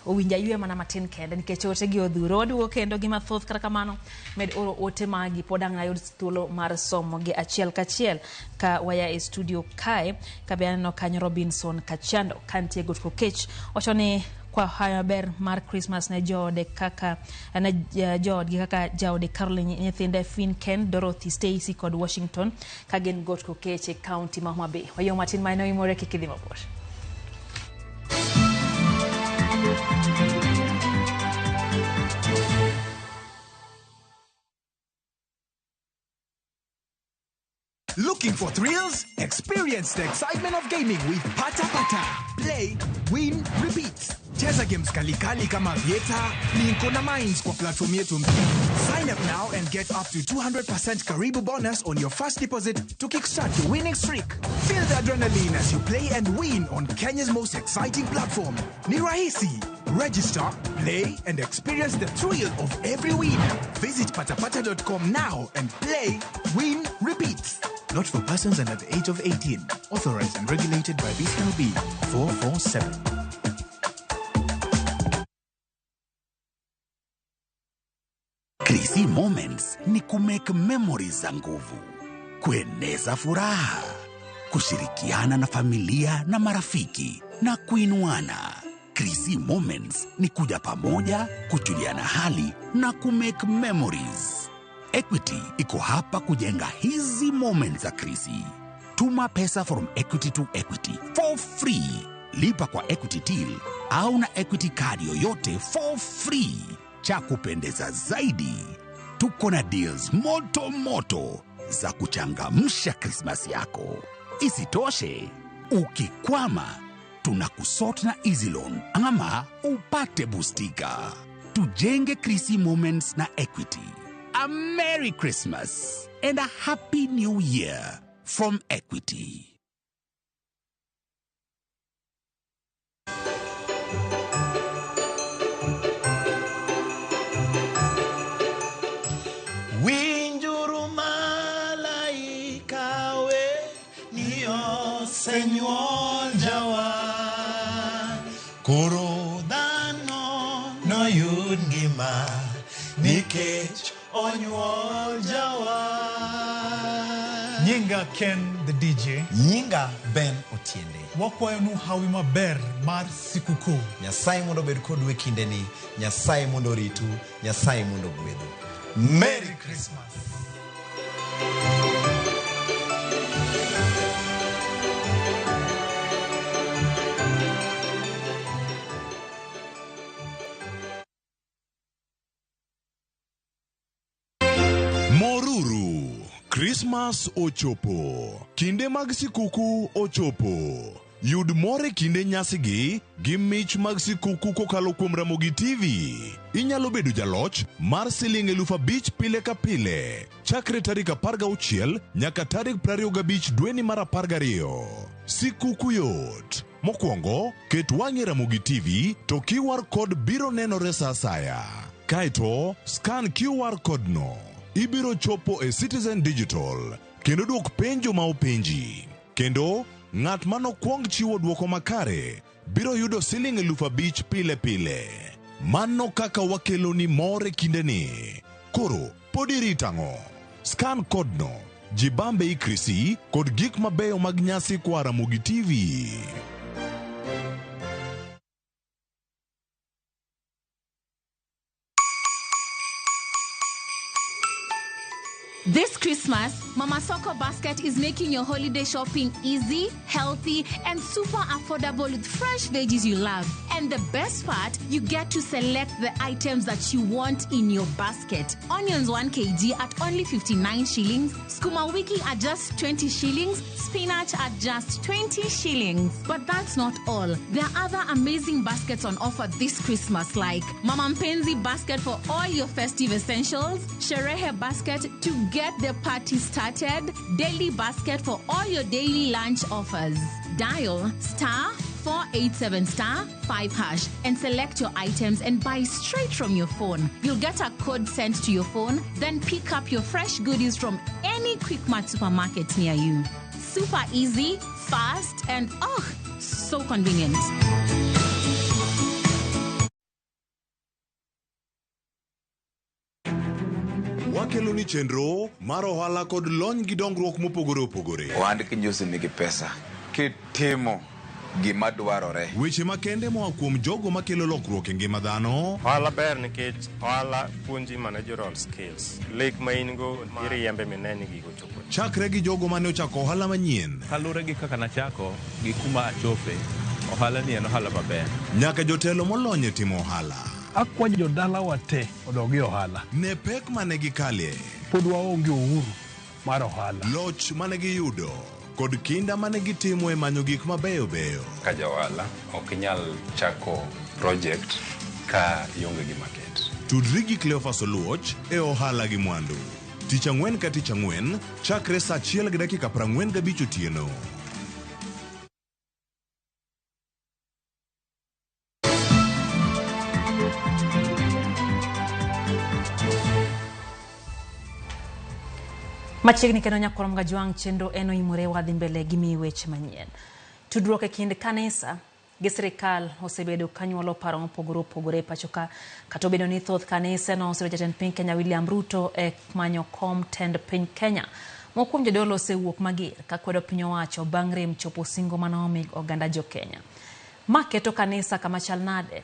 owinjo aywe mana matin kende nikech ote gi odhuro. Waduogo kendo gi mathoth kata kamano med oro ote magi pod ang' ayud thuolo mar somo gi achiel kachiel ka waya e studio kae. Kabe aneno kanyo Robinson Kachando kantie Got Kokech wacho ni kwa hayo maber mar Christmas ne joode kaka ne joodgi kaka jaode Caroline, nyithinde Finn, Ken, Dorothy, Stacy kod Washington ka gin Got Kokech e county ma Homa Bay. Wayo matin ma en oimore kik idhi mabor. Looking for thrills? Experience the excitement of gaming with Pata Pata. Play, win, repeat. Cheza games kalikali kama Aviator, Plinko na Mines kwa platform yetu mpya. Sign up now and get up to 200% Karibu bonus on your first deposit to kickstart your winning streak. Feel the adrenaline as you play and win on Kenya's most exciting platform. Ni rahisi. Register, play, and experience the thrill of every win. Visit patapata.com now and play, win, repeat. Not for persons under the age of 18. Authorized and regulated by BCLB 447. Krisi Moments ni kumake memories za nguvu, kueneza furaha, kushirikiana na familia na marafiki na kuinuana. Krisi Moments ni kuja pamoja, kujuliana hali na kumake memories. Equity iko hapa kujenga hizi moments za Krisi. Tuma pesa from Equity to Equity for free. Lipa kwa Equity Till au na Equity card yoyote for free. Cha kupendeza zaidi, tuko na deals moto moto za kuchangamsha Krismasi yako. Isitoshe, ukikwama tunakusort na Easy Loan ama upate bustika. Tujenge Krisi Moments na Equity. A Merry Christmas and a Happy New Year from Equity. Winjuru malaika we ni osenyuol jawar. Koro dhano noyud ngima nikech onyuol jawar. Nyinga Ken the DJ. Nyinga Ben Otiende. Wakwayonu hawi maber mar sikukuu. Nyasaye mondo obed kodu e kindeni, Nyasaye mondo oritu, Nyasaye mondo ogwedhu. Merry Christmas. Moruru, Krismas ochopo. Kinde mag sikuku ochopo. Yud mor e kinde nyasigi gi mich mag sikuku kokalo kuom Ramogi TV. Inyalo bedo jaloch mar siling 5,000 pile ka pile chakre tarik 16 nyaka tarik 25 dweni mar 12. Sikuku yot. Mokwongo, ket wang'i Ramogi TV to QR code biro nenore sa asaya. Kaeto, scan QR code no. Ibiro chopo e Citizen Digital kendo dwok penjo ma openji. Kendo, ng'at manokwong chiwo dwoko makare biro yudo siling 5,000 pile pile. Mano kaka wakeloni mor e kindeni. Koro, pod irito ang'o? Scan code no, jibambe ikrisi kod gik mabeyo mag nyasi koa Ramogi TV. This Christmas, Mama Soko Basket is making your holiday shopping easy, healthy, and super affordable with fresh veggies you love. And the best part, you get to select the items that you want in your basket. Onions 1 kg at only 59 shillings, skuma wiki at just 20 shillings, spinach at just 20 shillings. But that's not all. There are other amazing baskets on offer this Christmas, like Mama Mpenzi basket for all your festive essentials, Sherehe basket to get the party started, daily basket for all your daily lunch offers. Dial star 487 star 5 hash and select your items and buy straight from your phone. You'll get a code sent to your phone, then pick up your fresh goodies from any Quickmart supermarket near you. Super easy, fast, and oh, so convenient. Wakeloni chenro mar ohala kod lony gi dongruok mopogore opogore. Ohand kinjusi nigi pesa kitimo gima dwarore. Weche makende moa kuom jogo makelo lokruok e ngima dhano. Ohala ber nikech ohala puonji managerial skills. Lek ma in go iriembe mine ni gigo chopo. Chakre gi jogo mane ochako ohala manyien. Kaluwore gi kaka nachako gi kuma achope, ohala ni en ohala maber. Nyaka jotelo molony e timo ohala. Akwayo jodalawa te odog e ohala. Ne pek mane gikale. Pod waonge uhuru mar ohala. Loch mane giyudo. kod kinda mane gitimo e manyo gik mabeyo beyo. Ka ja ohala ok inyal chako project ka ionge gi market. Tudri gi Cleophas Oluoch e Ohala gi Mwandu. Tich ang'wen ka tich ang'wen, chakre saa achiel gi dakika 45 otieno. Machiegni kendo nyakwar Mgajwang' chenro en oimore wadhi mbele gi miyi weche manyien. Tudruok e kind kanisa gi sirikal osebedo kanyuolo paro mopogore opogore e pacho ka kata obedo ni thoth kanise nosiro jatend piny Kenya William Ruto e manyo kom tend piny Kenya. Moko kuom jodolo osewuok mager ka kwedo piny owacho bang' rem chopo singo mane omi oganda jo Kenya. Ma keto kanisa kama chal nade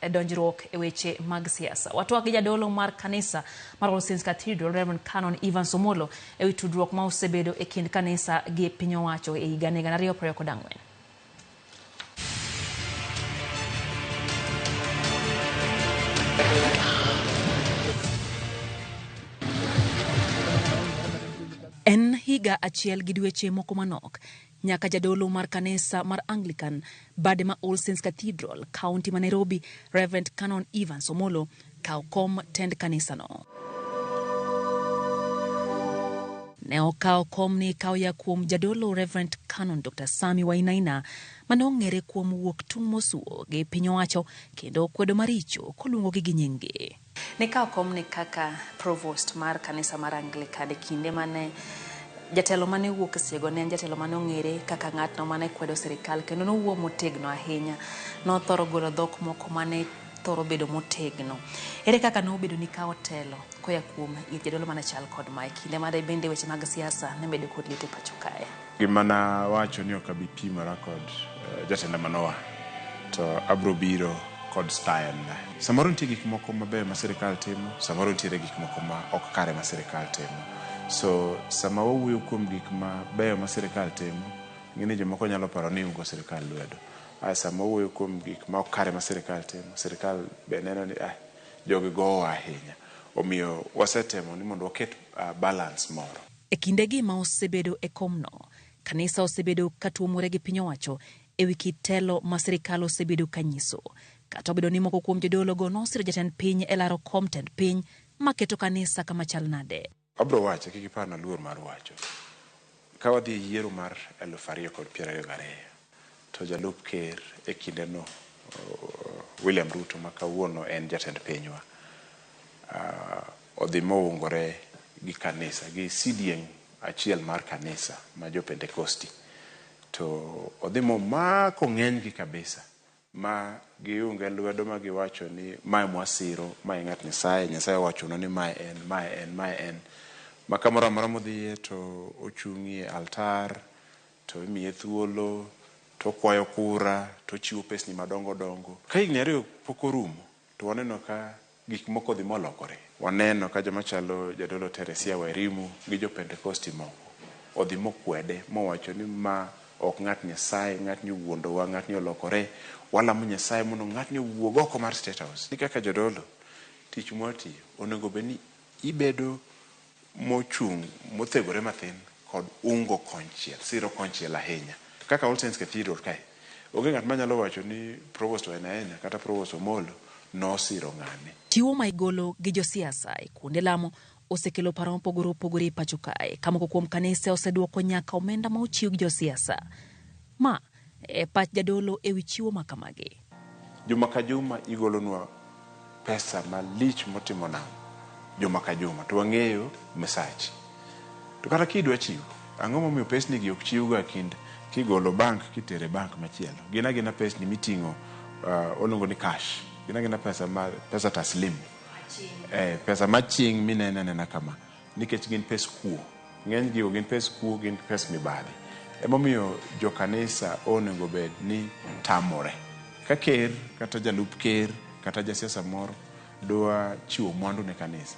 e donjruok e weche mag siasa. Watwak gi jadolo mar kanisa mar All Saints Cathedral, Reverend Canon Evans Omolo, e wi tudruok ma osebedo e kind kanisa gi piny owacho e higa 2024. En higa achiel gi dweche moko manok nyaka jadolo mar kanisa mar Anglican bade ma All Saints Cathedral, kaunti ma Nairobi, Reverend Canon Evans Omolo kaw kom tend kanisano. Ne okawo komni kaoya kuom jadolo Reverend Canon Dr. Sami Wainaina mane ong'ere kuom wuok tung' mosuo gi piny owacho kendo kwedo maricho koluongogi gi nyinggi. Nikawo komni kaka provost mar kanisa mar Anglican e kinde mane jatelo mane wuok e siego ne en jatelo mane ong'ere kaka ng'atno mane kwedo sirikal kendo nowuo motegno ahinya. Nothoro golo dhok moko mane thoro bedo motegno. Ere kaka nobedo ni kawo telo koya kuom ir jadolo mane chal kod ma e kinde mane bende weche mag siasa ne medo kod liet e pacho kae? Gima nawacho ni ok abi pimora kod jatenda manoa to abro biro kod style na. Samoro nitie gik moko mabeyo ma sirikal timo, samoro nitiere gik moko ma ok kare ma sirikal timo. So sama wawuoyo kuom gik mabeyo ma sirikal timo, ing'e ni jomoko nyalo paro ni iungo sirikal lwedo. Sama wawuoyo kuom gik ma ok kare ma sirikal timo, sirikal be neno ni jogi gowa ahinya. Omiyo wasetemo ni mondo waket balance moro. E kindegi ma osebedo e komno, kanisa osebedo ka tuomore gi piny owacho e wi kit telo ma sirikal osebedo ka nyiso. Kata obedo ni moko kuom jodologo nosiro jatend piny e laro kom tend piny maketo kanisa kama chal nade. Abro wache, kik ipar naluor mar wacho. Ka wadhi e yiero mar 2022, to jalup ker e kindeno, William Ruto ma kawuono en jatend pinywa, odhi moungore gi kanisa, gi sidieng' achiel mar kanisa ma jo Pentekosti. To odhi momako ng'enygi kabisa ma giunge lwedo ma giwacho ni mae mwasiro, mae ng'at Nyasaye, Nyasaye owachonwa ni mae en, mae en, mae en. Ma kamoro amora modhiye to ochung'ie altar, to imiye thuolo, to okwayo kura, to ochiwo pesni madongo dongo. Ka higni 2 pok orumo, to waneno ka gik moko dhi molokore. Waneno ka joma chalo jadolo Teresia Wairimu gi jo Pentekosti moko odhi mokwede mowacho ni ma ok ng'at Nyasaye, ng'atni owuondowa, ng'atni olokore, walamo Nyasaye mondo ng'atni owuog oko mar State House. Ni kaka jodolo, tich mwatiyo onego bed ni ibedo mochung' mothegore mathin kod ungo konchiel, siro konchiel ahinya. Kaka All Saints Cathedral kae, onge ng'at manyalo wacho ni Provost Wainaina kata Provost Omolo nosiro ng'ane. Chiwo ma igolo gi josiasa e kuonde lamo osekelo paro mopogore opogore e pacho kae, ka moko kuom kanise oseduoko nyaka omenda ma ochiw gi josiasa. Ma e pach jadolo e wi chiwo ma kamagi. Juma ka juma igolonwa pesa malich motimo nam, juma ka juma, to wang'eyo misachi. To kata kidwa chiwo, ang'o momiyo pesni gi ok chiwga kind kigolo bank kitere bank machielo? Gin agina pesni miting'o, oluongo ni cash. Gin agina pesa ma pesa taslim. Pesa maching' minene anena kama, nikech gin pes kuo. Ng'eny gigo gin pes kuo, gin pes mibadhi. Emomiyo jokanisa onego bed ni tamore. Ka ker, kata jalup ker, kata jasiasa moro dwa chiwo mwandu ne kanisa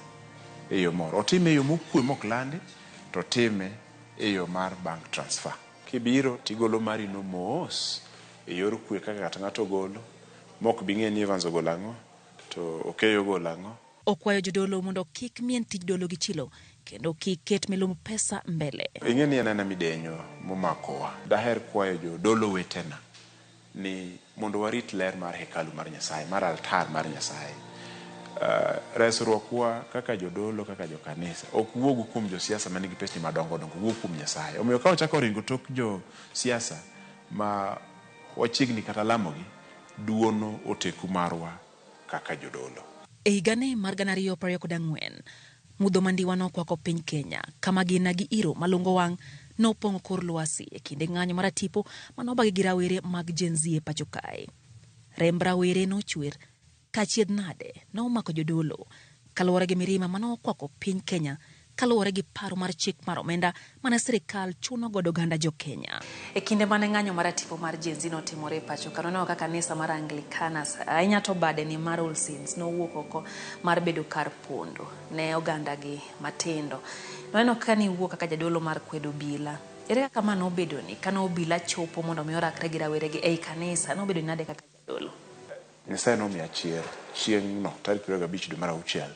e yo moro, otime e yo mokwe mok landi, to otime e yo mar bank transfer. Kibiro tigolo mari no mos e yor kwe kaka ng'ato ng'ato ogolo, mok bi ng'e ni Evans ogolo ang'o, to Okeyo ogolo ang'o. Okwayo jodolo mondo kik mien tij dolo gi chilo kendo kik ket milumb pesa mbele. Ing'e ni en ena midenyo momakowa. Daher kwayo jodolo wetena ni mondo warit ler mar hekalu mar Nyasaye, mar altar mar Nyasaye. Resruokwa kaka jodolo, kaka jokanisa, ok wuog kuom josiasa manigi pesni madongo dongo, wuok kuom Nyasaye. Omiyo ka wachako ringo tok josiasa ma wachiegni kata lamogi, duono oteku marwa kaka jodolo. E higani mar 2024, mudho mandiwa nokwako piny Kenya, kama gina gi iro malungo wang' nopong'o kor lwasi e kinde ng'anyo maratipo manobagi gi rawere mag Gen Z e pacho kae. Remb rawere nochwer kachiedh nade nomako jodolo kaluwore gi mirima manokwako piny Kenya kaluwore gi paro mar chik mar omenda mane sirikal chuno godo oganda jo Kenya. E kinde mane ng'anyo maratipo mar Gen Z notimore e pacho ka, noneno ka kanisa mar Anglikana ahinya to bade ni mar All Saints nowuok oko mar bedo kar pondo ne oganda gi matindo. Noneno ka niwuok kaka jadolo mar kwedo obila. Ere kaka ma nobedo ni kane obila chopo mondo mi orakre gi raweregi ei kanisa, nobedo nade kaka jadolo? Nyasaye nomiya chir chieng'no tarik 25 dwe mar auchiel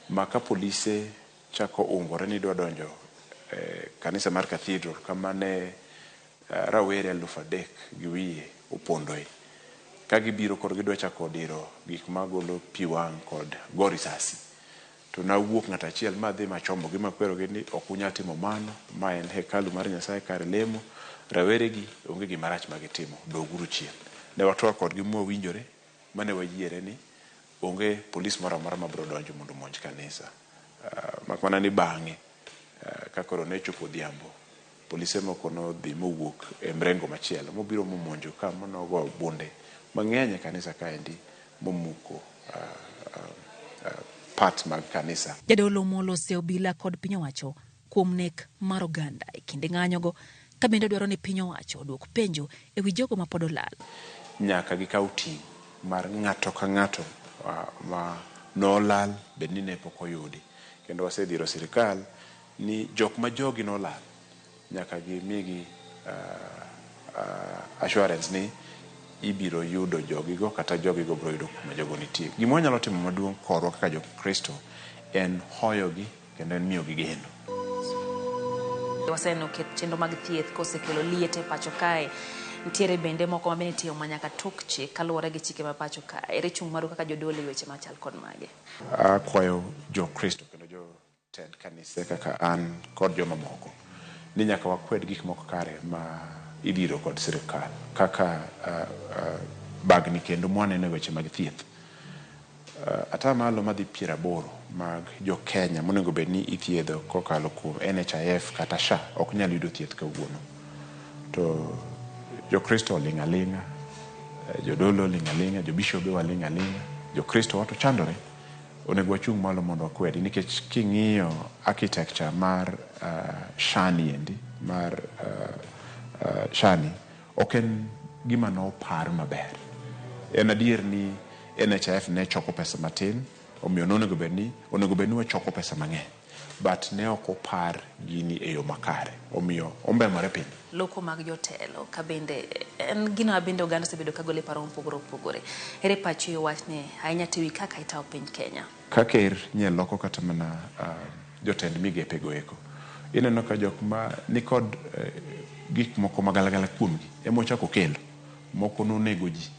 ma ka polise chako ungore ni dwa donjo e kanisa mar Cathedral kama ne rawere 3,200 opondoe. Ka gibiro koro gidwa chako diro gik magolo pi wang' kod go risasi. To nawuok ng'ato achiel madhi machomogi makwerogi ni ok unyal timo mano, ma en hekalu mar Nyasaye kar lemo, raweregi onge gima rach ma gitimo, doguru chien. Ne watwak kodgi mwawinjore mane wayiere ni onge polis moro amora mabiro donjo mondo omonj kanisa. Mak mana ni bang'e ka koro ne chopo odhiambo, polise moko nodhi mowuok e mrengo machielo mobiro momonjo ka manogo bunde mang'eny e kanisa kaendi momuko part mag kanisa. Jadolo Omolo ose obila kod piny owacho kuom nek mar oganda e kinde ng'anyogo ka bende dwaro ni piny owacho oduok penjo e wi jogo ma pod olal. Nyaka gikaw ting' mar ng'ato ka ng'ato ma nolal bed ni ne pok oyudi. Kendo wasedhiro sirikal ni jok ma jogi nolal nyaka gimigi assurance ni ibiro yudo jogigo kata jogigo biro yudo kuma jogo nitie. Gima wanyalo timo maduong' korwa kaka jokristo en hoyogi kendo en miyogi geno. Waseneno ket chenro mag thieth kosekelo liet e pacho kae. Nitiere bende moko ma bende itiyo ma nyaka tok chik kaluwore gi chike ma pacho kae. Ere chung' maru kaka jodolo e weche machal kod mage? Akwayo jokristo kendo jotend kanise kaka an kod jomamoko ni nyaka wakwed gik moko kare ma idhiro kod sirikal kaka bagni kendo mwaneno e weche mag thieth. Atamalo madhi 80 mag jo Kenya monego bed ni ithiedho kokalo kuom NHIF kata SHA ok nyal yudo thieth kawuono. To jokristo oling' aling'a, jodolo oling' aling'a, jobishobe waling' aling'a, jokristo wato chandore. Onego wachung' malo mondo wakwedi nikech king'iyo architecture mar SHA ni endi mar SHA ni ok en gima nopar maber. En adier ni NHIF ne choko pesa matin, omiyo nonego bed ni onego bed ni wachoko pesa mang'eny. But ne ok opar gini e yo makare, omiyo ombemore piny. Loko mag jotelo ka bende en gino ma bende oganda osebedo ka golo e paro mopogore opogore. Ere pachi e wachni ahinya to ewi kaka itayo piny Kenya? Ka ker nye loko kata mana jotend migepe go eko. Ineno ka jok ma nikod gik moko magalagala kuomgi ema ochako kelo. Moko nonego ji.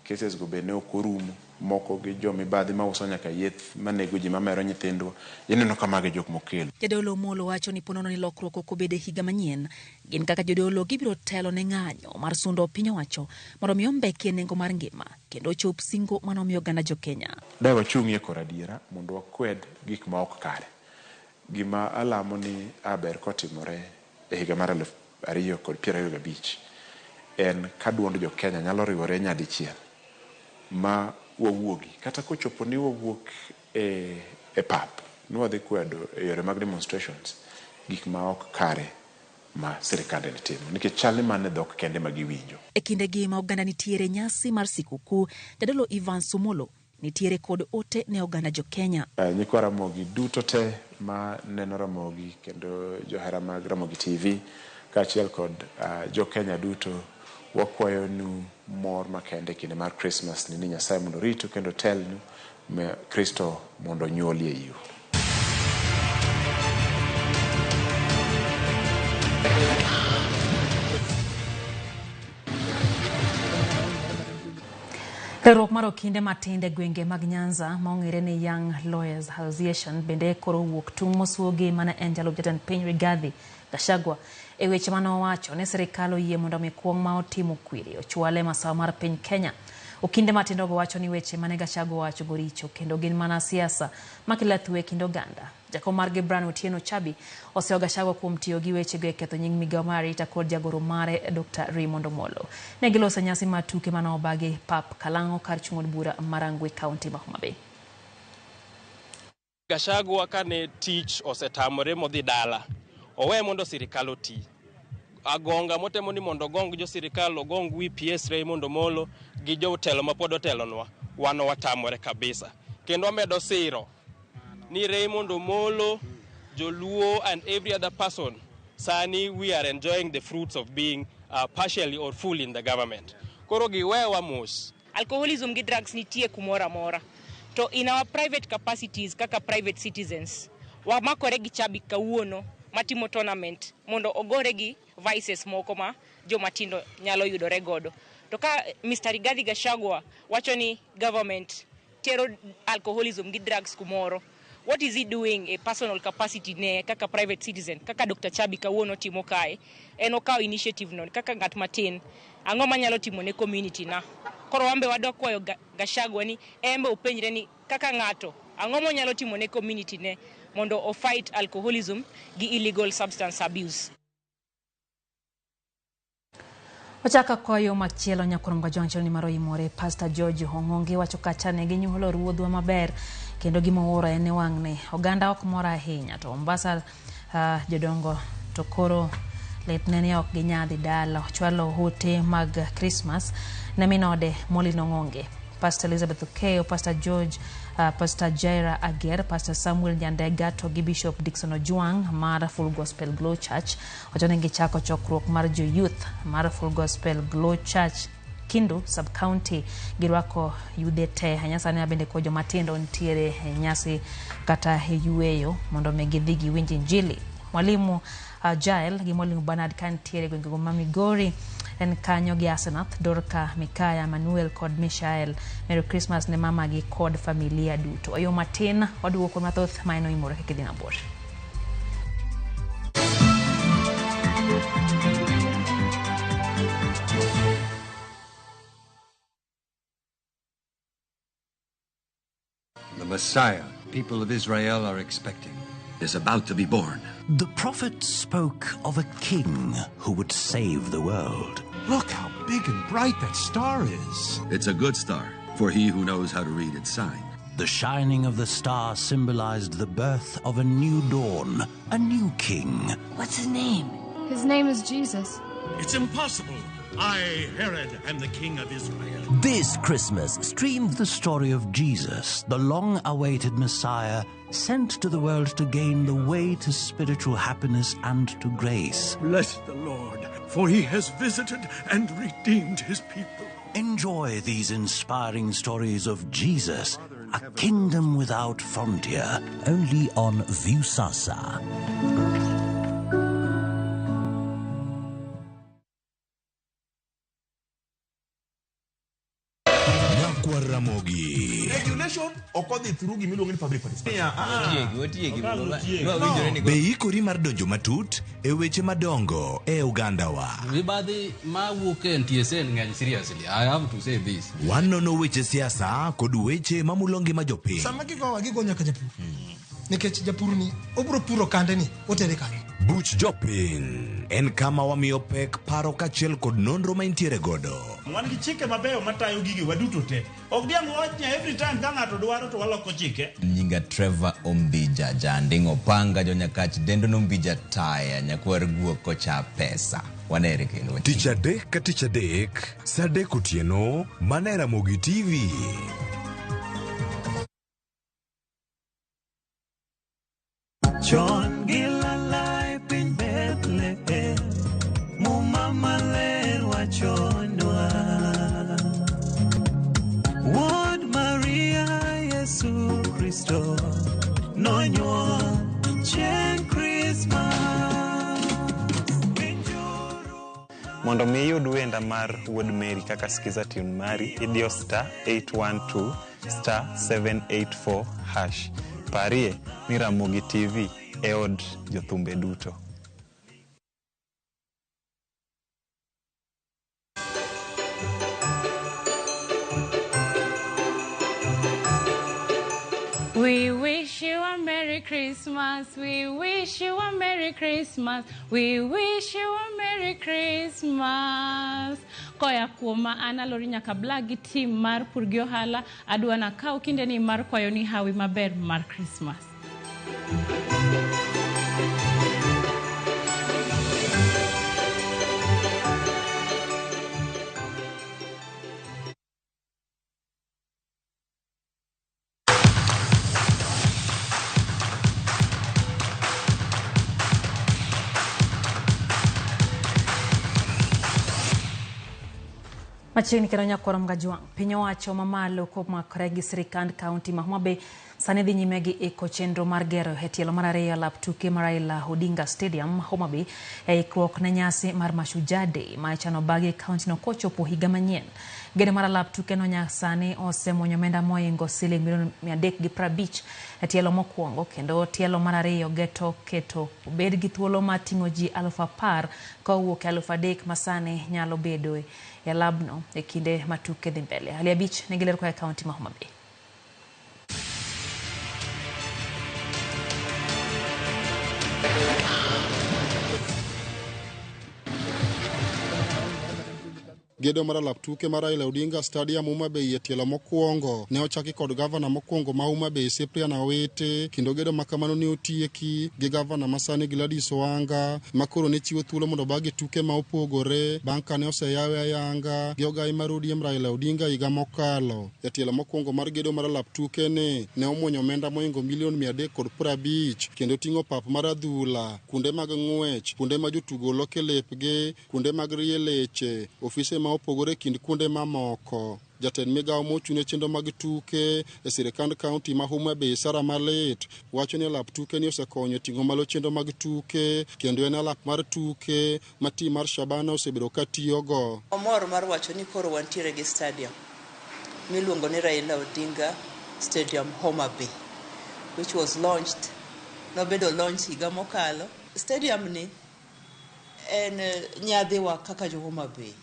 Cases go be ne ok orumo. Moko gi jomibadhi mauso nyaka yeth manego ji mamero nyithindwa. Ineno ka mago e jok mokelo. Jadolo Omolo wacho ni ponono ni lokruok ok obedo e higa manyien, gin kaka jodolo gibiro telo ne ng'anyo mar sundo piny owacho mondo mi ombekie nengo mar ngima kendo ochop singo manomiyo oganda jo Kenya. Dae wachung'ie kor adiera mondo wakwed gik ma ok kare. Gima alamo ni aber kotimore e higa mar 2025 en ka duond jo Kenya nyalo riwore nyadichiel ma wawuogi kata kochopo ni wawuok e pap ni wadhi kwedo e yore mag demonstrations gik ma ok kare ma sirikande ni timo nikech chal ni mano e dhok kende ma giwinjo. E kindegi ma oganda nitiere nyasi mar sikukuu, jadolo Evans Omolo nitiere kod ote ne oganda jo Kenya. Nyikwa Ramogi duto te ma neno Ramogi kendo johera mag Ramogi TV kaachiel kod jo Kenya duto wakwayo nu mor makende kinde mar Christmas ni Nyasaye mondo oritu kendo telnu Kristo mondo onyuoli e iu. Riwruok mar okinde matindo e gwenge mag Nyanza ma ong'ere ni Young Lawyers Association bende koro owuok tung' mosuogi mane en jalup jatend piny Rigathi Gachagua e weche mane owacho ni sirikal oyie mondo mi kuong' ma otimo kwiri ochwale masawa mar piny Kenya. Okinde matindogo wacho ni weche mane Gachagua owacho go richo kendo gin mana siasa makelo athuwe e kind oganda. Jakom margi Brian Otieno Chabi oseyo Gachagua kuom tiyo gi wechego e ketho nying migawo mar arita kod jagoro mare Dr. Raymond Omolo. Ne giloso nyasi mar tuke mane obagi pap Kalang'o kar chung' od bura ma Rangwe kaunti ma Homa Bay. Gachagua kane tich osetamore modhi dala, owe mondo sirikal oti. Agonga motemo ni mondo ogong jo sirikal, ogong wi PS Raymond Omolo gi jotelo mapod otelonwa, wan watamore kabisa. Kendo wamedo siro ni Raymond Omolo, Joluo and every other person, sani we are enjoying the fruits of being partially or fully in the government. Koro giwewa mos. Alcoholism gi drugs nitie kumoro amora. To in our private capacities kaka private citizens, wamakore gi Chabi kawuono matimo tournament mondo ogore gi vices moko ma jomatindo nyalo yudore godo. To ka Mr. Rigathi Gachagua wacho ni government tero alcoholism gi drugs kumoro, what is he doing e personal capacity ne kaka private citizen, kaka Dr. Chabi kawuono timo kae? En okawo initiative no kaka ng'at matin, ang'o manyalo timo ne community na? Koro wambe wadok kwayo Gachagua ni embe openjre ni kaka ng'ato ang'o monyalo timo ne community ne mondo o fight alcoholism gi illegal substance abuse. Ochaka koyo machielo nyakorongo Johnson ni maro imore Pastor George Ong'ongi wacho kacha ne ginyuolo ruodhwa maber kendo gima owuoro en ni wang'ni oganda ok mor ahinya to Mombasa jodongo to koro litne ni ok ginyal dhi dala. Ochwalo ote mag Christmas ne minode Molly Nong'onge, Pastor Elizabeth Okeyo, Pastor George, Pastor Jaira Ager, Pastor Samuel Nyandega to gi Bishop Dickson Ojwang' mar Full Gospel Glow Church. Wacho ni gichako chokruok mar jo youth mar Full Gospel Glow Church Kindu sub-county girwako yudhe te. Nyasani bende kod jomatindo nitiere e nyasi kata e yueyo mondo mi gidhi giwinj injili. Mwalimu Jael gi Mwalimu Bernard ka nitiere e gwengego ma Migori en kanyo gi Asenath, Dorka, Mikaya, Manuel kod Mishael. Merry Christmas ne mamagi kod familia duto. E yo matin waduogo kuom mathoth ma en oimore kik idhi mabor. The Messiah people of Israel are expecting is about to be born. The prophet spoke of a king who would save the world. Look how big and bright that star is. It's a good star for he who knows how to read its sign. The shining of the star symbolized the birth of a new dawn, a new king. What's his name? His name is Jesus. It's impossible. I, Herod, am the king of Israel. This Christmas, stream the story of Jesus, the long-awaited Messiah, sent to the world to gain the way to spiritual happiness and to grace. Bless the Lord, for he has visited and redeemed his people. Enjoy these inspiring stories of Jesus, a kingdom without frontier, only on Viusasa. Ramogi. Regulation ok odhi through gimiluongo ni public participation. Be ikori mar donjo matut e weche madongo e ogandawa. Mibadhi mawuok e NTSA ng'eny seriously. I have to say this. Wanono weche siasa kod weche mamulo ngima jopiny. Sama gigowa gigo nyaka japur. Nikech japur ni obiro puro kande ni otere kanye. Buch jopiny en kama wamiyo pek paro kaachiel kod nonro ma intiere godo. Wan gi chike mabeyo matayo gige waduto te. Ok diang' wach ni every time ka ng'ato dwaro to waloko chike. Nyinga Trevor Ombija, janding' opanga jonyakach dendo nombija taya nyakwar guok kocha pesa. Wanere kendo. Tich adek ka tich adek, saa adek otieno, mana e Ramogi TV. Chon gi lala e piny Bethlehem, Muma maler wachonwa. Wuod Maria Yesu Kristo nonyuol chieng' Krismas. Mondo mi iyud wenda mar Wuod Mary kaka Skiza tune mari, idiyo star 812 star 784 hash. Parie ni Ramogi TV e od jothumbe duto. We wish you a Merry Christmas. We wish you a Merry Christmas. We wish you a Merry Christmas. Koya kuoma an Alori Nyakabla gi team mar Pur gi Ohala adwa nakaw kindeni mar kwayo ni hawi maber mar Christmas. Machiegni kendo nyakwaro Mgajwang', piny owacho mamalo komakore gi sirikand kaunti ma Homa Bay sani dhi nyime gi iko chenro mar gero e tielo mar ariyo lap tuke mar Raila Odinga Stadium Homa Bay e ikruok ne nyasi mar Mashujaa Day ma ichano bagi e kauntino kochopo higa manyien. Gedo mar alap tukeno nyasani osemuonyo omenda moingo siling milion 350 e tielo mokwongo kendo tielo mar ariyo geto keto obed gi thuolo mar ting'o ji 10,000 kowuok e 3,000 ma sani nyalo bedoe e labno e kinde ma tuke dhi mbele. Ali Abich nigi ler koa e kaunti ma Homa Bay. Gedo mar alap tuke mar Raila Odinga Stadium Homa Bay e tielo mokwongo ne ochaki kod gavana mokwongo ma Homa Bay Cyprian Awiti, kendo gedo ma kamano ne otieki gi gavana masani Gladys Wanga ma koro ne chiwo thuolo mondo bagi tuke ma opogore bang' kane oseyawe ayanga gi ogai mar ODM Raila Odinga higa mokalo. E tielo mokwongo mar gedo mar alap tuke ni ne omuonyo omenda moingo milion 350 kendo ting'o pap mar adhula, kuonde mag ng'wech, kuonde ma jotugo loke lepgi, kuonde mag rie leche, ofise ma opogore kind kuonde mamoko. Jatend migawo mochung' ne chenro mag tuke e sirikand kaunti ma Homa Bay Sara Malit wacho ni alap tuke ni osekonyo e ting'o malo chenro mag tuke kendo en alap mar tuke ma tim mar Shabana osebedo ka tiyogo. Omor mar wacho ni koro wantiere gi stadium miluongo ni Raila Odinga Stadium Homa Bay, which was launched, nobedo launch higa mokalo. Stadium ni en nyadhiwa kaka jo Homa Bay,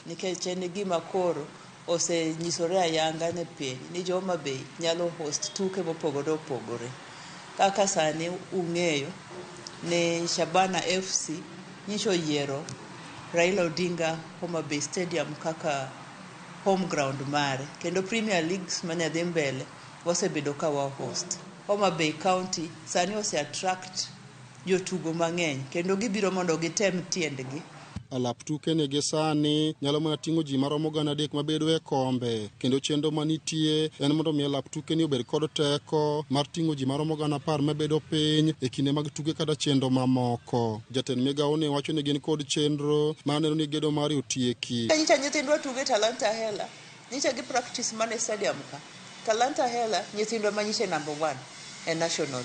nikech en gima koro osenyisore ayanga ne piny ni jo Homa Bay nyalo host tuke mopogore opogore. Kaka sani ung'eyo ni Shabana FC nyicho oyiero Raila Odinga Homa Bay Stadium kaka home ground mare, kendo Premier Leagues mane dhi mbele wasebedo ka wa host. Homa Bay County sani ose attract jotugo mang'eny kendo gibiro mondo gitem tiendgi. Alap tuke ni gi sani nyalo mana ting'o ji maromo 3,000 mabedo e kombe, kendo chenro manitie en mondo mi alap tuke ni obed kod teko mar ting'o ji maromo 10,000 mabedo piny e kinde mag tuke kata chenro mamoko. Jatend migawo ne wacho ni gin kod chenro mar neno ni gedo mare otieki. Nyicha nyithindwa tuge Talanta Hela, nyicha gi practice mana e stadium ka. Talanta Hela nyithindwa ma nyiche number 1 e national.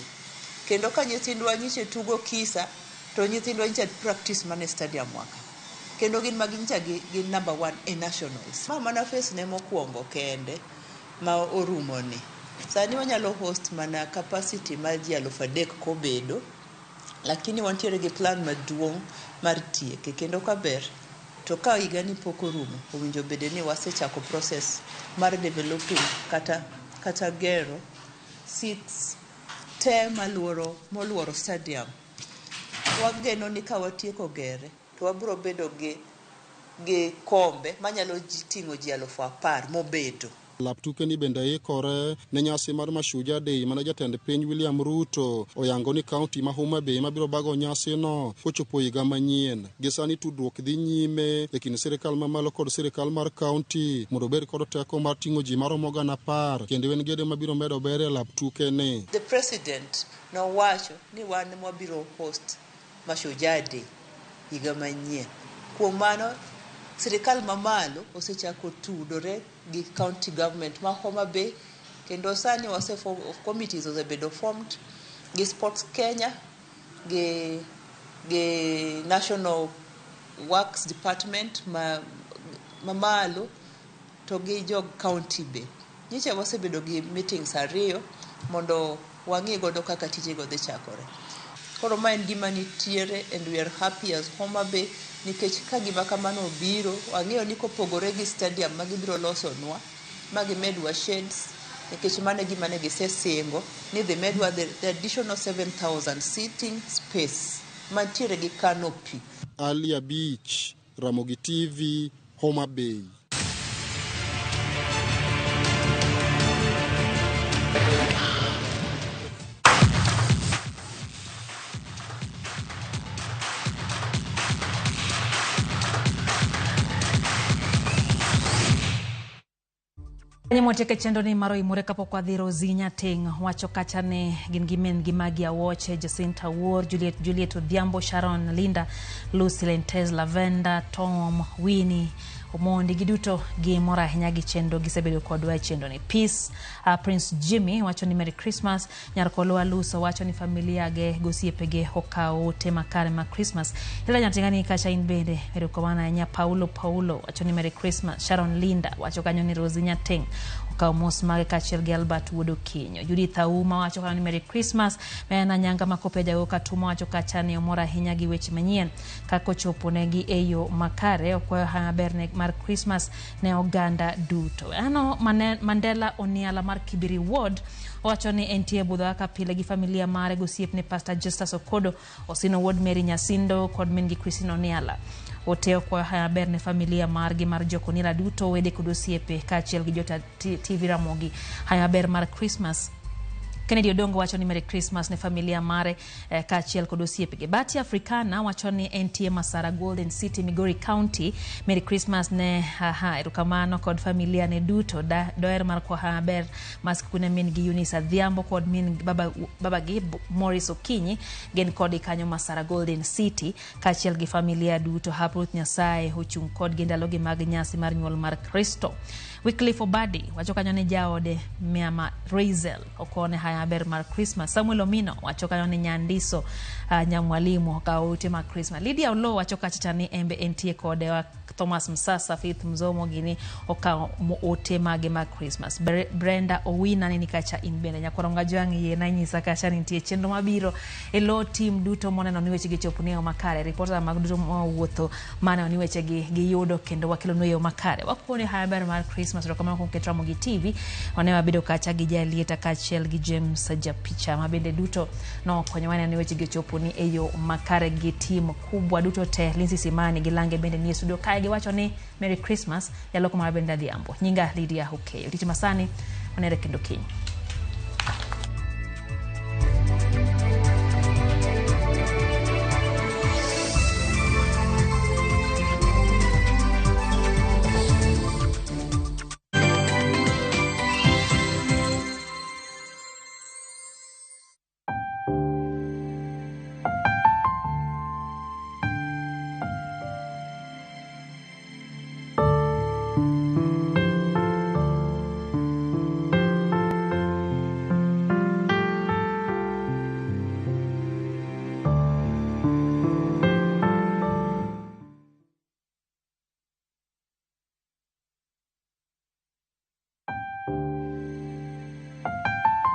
Kendo ka nyithindwa nyiche tugo Kisa, to nyithindwa nyicha practice mana e stadium waka. Kendo gin magi nyicha gin number 1 e nationals. Ma mana phase ne mokwongo kende ma orumo ni. Sani wanyalo host mana capacity mar ji 3,000 kobedo, lakini wantiere gi plan maduong' mar tieke, kendo kaber to ka higani pok orumo, owinjo bede ni wasechako process mar developing kata gero seats te moluoro stadium. Wageno ni ka watieko gere to wabiro bedo gi kombe manyalo ting'o ji 10,000 mobedo. Alap tuke ni bende ikore ne nyasi mar Mashujaa Day mane jatend piny William Ruto oyango ni kaunti ma Homa Bay mabiro bago nyasino kochopo higa manyien. Gi sani tudruok dhi nyime e kind sirikal mamalo kod sirikal mar kaunti mondo obed kod teko mar ting'o ji maromo 10,000 kendo en gedo mabiro medo ber e alap tuke ni. The president nowacho ni wan mwabiro host Mashujaa Day higa manyien. Kuom mano, sirikal mamalo osechako tudore gi county government ma Homa Bay, kendo sani wase form of committees osebedo formed gi Sports Kenya, gi National Works Department ma mamalo to gi jog county be. Nyicha wasebedo gi meetings ariyo mondo wang'i godo kaka tijego dhi chakore. Koro ma en gima nitiere and we are happy as Homa Bay nikech ka gima kamano obiro, wang'eyo ni kopogore gi stadium ma gibiro losonwa, ma gimedwa shades, nikech mano e gima ne gisesingo ni dhi medwa the additional 7,000 seating space mantiere gi canopy. Ali Abich, Ramogi TV, Homa Bay. Motiek chenro ni mar oimore kapok wadhi Rosie Nyateng' wacho kacha ni gin gi min gi Maggie Awoche, Jacinta Wuor, Juliet Juliet Odhiambo, Sharon Linda, Lucy Lentes, Lavenda, Tom, Winnie Omondi, giduto gimor ahinya gi chenro gisebedo kodwa e chenro ni. Peace, Prince Jimmy wacho ni Merry Christmas. Nyar Kolwa Luso wacho ni familia ge gosiepege okawo ote makare ma Christmas. Hilda Nyating'ani kacha in bende erokamano ahinya. Paulo Paulo wacho ni Merry Christmas. Sharon Linda wacho kanyo ni Rosie Nyateng' okawo mos mage kaachiel gi Albert Wuod Okinyo. Judith Auma wacho kanyo ni Merry Christmas. Mena Nyanga Makope Jago Katuma wacho kacha ni omor ahinya gi weche manyien kaka ochopo negi e yo makare. Okwayo hawi maber ne mar Christmas ne oganda duto. Ano Mandela Oniala mar Kibiri Ward owacho ni entie budho kaka pile gi familia mare gosiepne Pastor Justus Okodo, Osino Wuod Mary Nyasindo kod min gi Christine Oniala. Ote okwayo hawi maber ne familia margi mar jok Oniala duto, wede kod osiepe kaachiel gi jota TV Ramogi. Hawi maber mar Christmas. Kennedy Odongo wacho ni Merry Christmas ne familia mare kaachiel kod osiepege. Bati Africana wacho ni entie Masara Golden City, Migori County. Merry Christmas ne haha erokamano kod familia ne duto. Doher mar kwaha maber mar sikukuu ne min gi Eunice Adhiambo kod min baba, babagi Morris Okinyi gin kodgi kanyo Masara Golden City kaachiel gi familia duto. Hap Ruoth Nyasaye ochung' kodgi ndalogi mag nyasi mar nyuol mar Kristo. Wycliffe Obadi wacho kanyo ni jaode Miama Razel okone haya maber mar Christmas. Samuel Omino wacho kanyo ni Nyandiso Nyamwalimu okawo ote mag Christmas. Lydia Olo wacho kacha ni embe entie kode wa Thomas Msasa, Faith Mzomo gini okawo ote mage mag Christmas. Brenda Owina nini kacha in bende nyakwaro Ngajwang' yie na nyisa kacha ni nitie chenro mabiro e lo team duto moneno ni wechegi chopo ne yo makare. Reporter mag duto mowuotho maneno ni wechegi giyudo kendo wakelonu e yo makare. Wakone haya maber mar Christmas. Erokamano kuom keto Ramogi TV. Wane wabedo kacha gi Jalieta kaachiel gi James Japicha ma bende duto nokonyowa neno ni wechegi ochopo ni e yo makare gi team kubwa duto te. Lindsay Simani gi Lange bende nie studio kae giwacho ni Merry Christmas. Jaloko mar bende Adhiambo. Nyinga Lydia Okeyo. Tich masani wanere kendo kiny.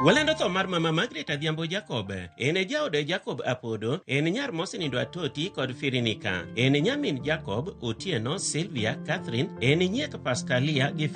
Walendo tho mar mama Margaret Adhiambo Jacob. En e jaode Jacob Apodo, en nyar mosenindo Atoti kod Firinika. En nyamin Jacob, Otieno, Sylvia, Catherine, en nyiek Pascalia gi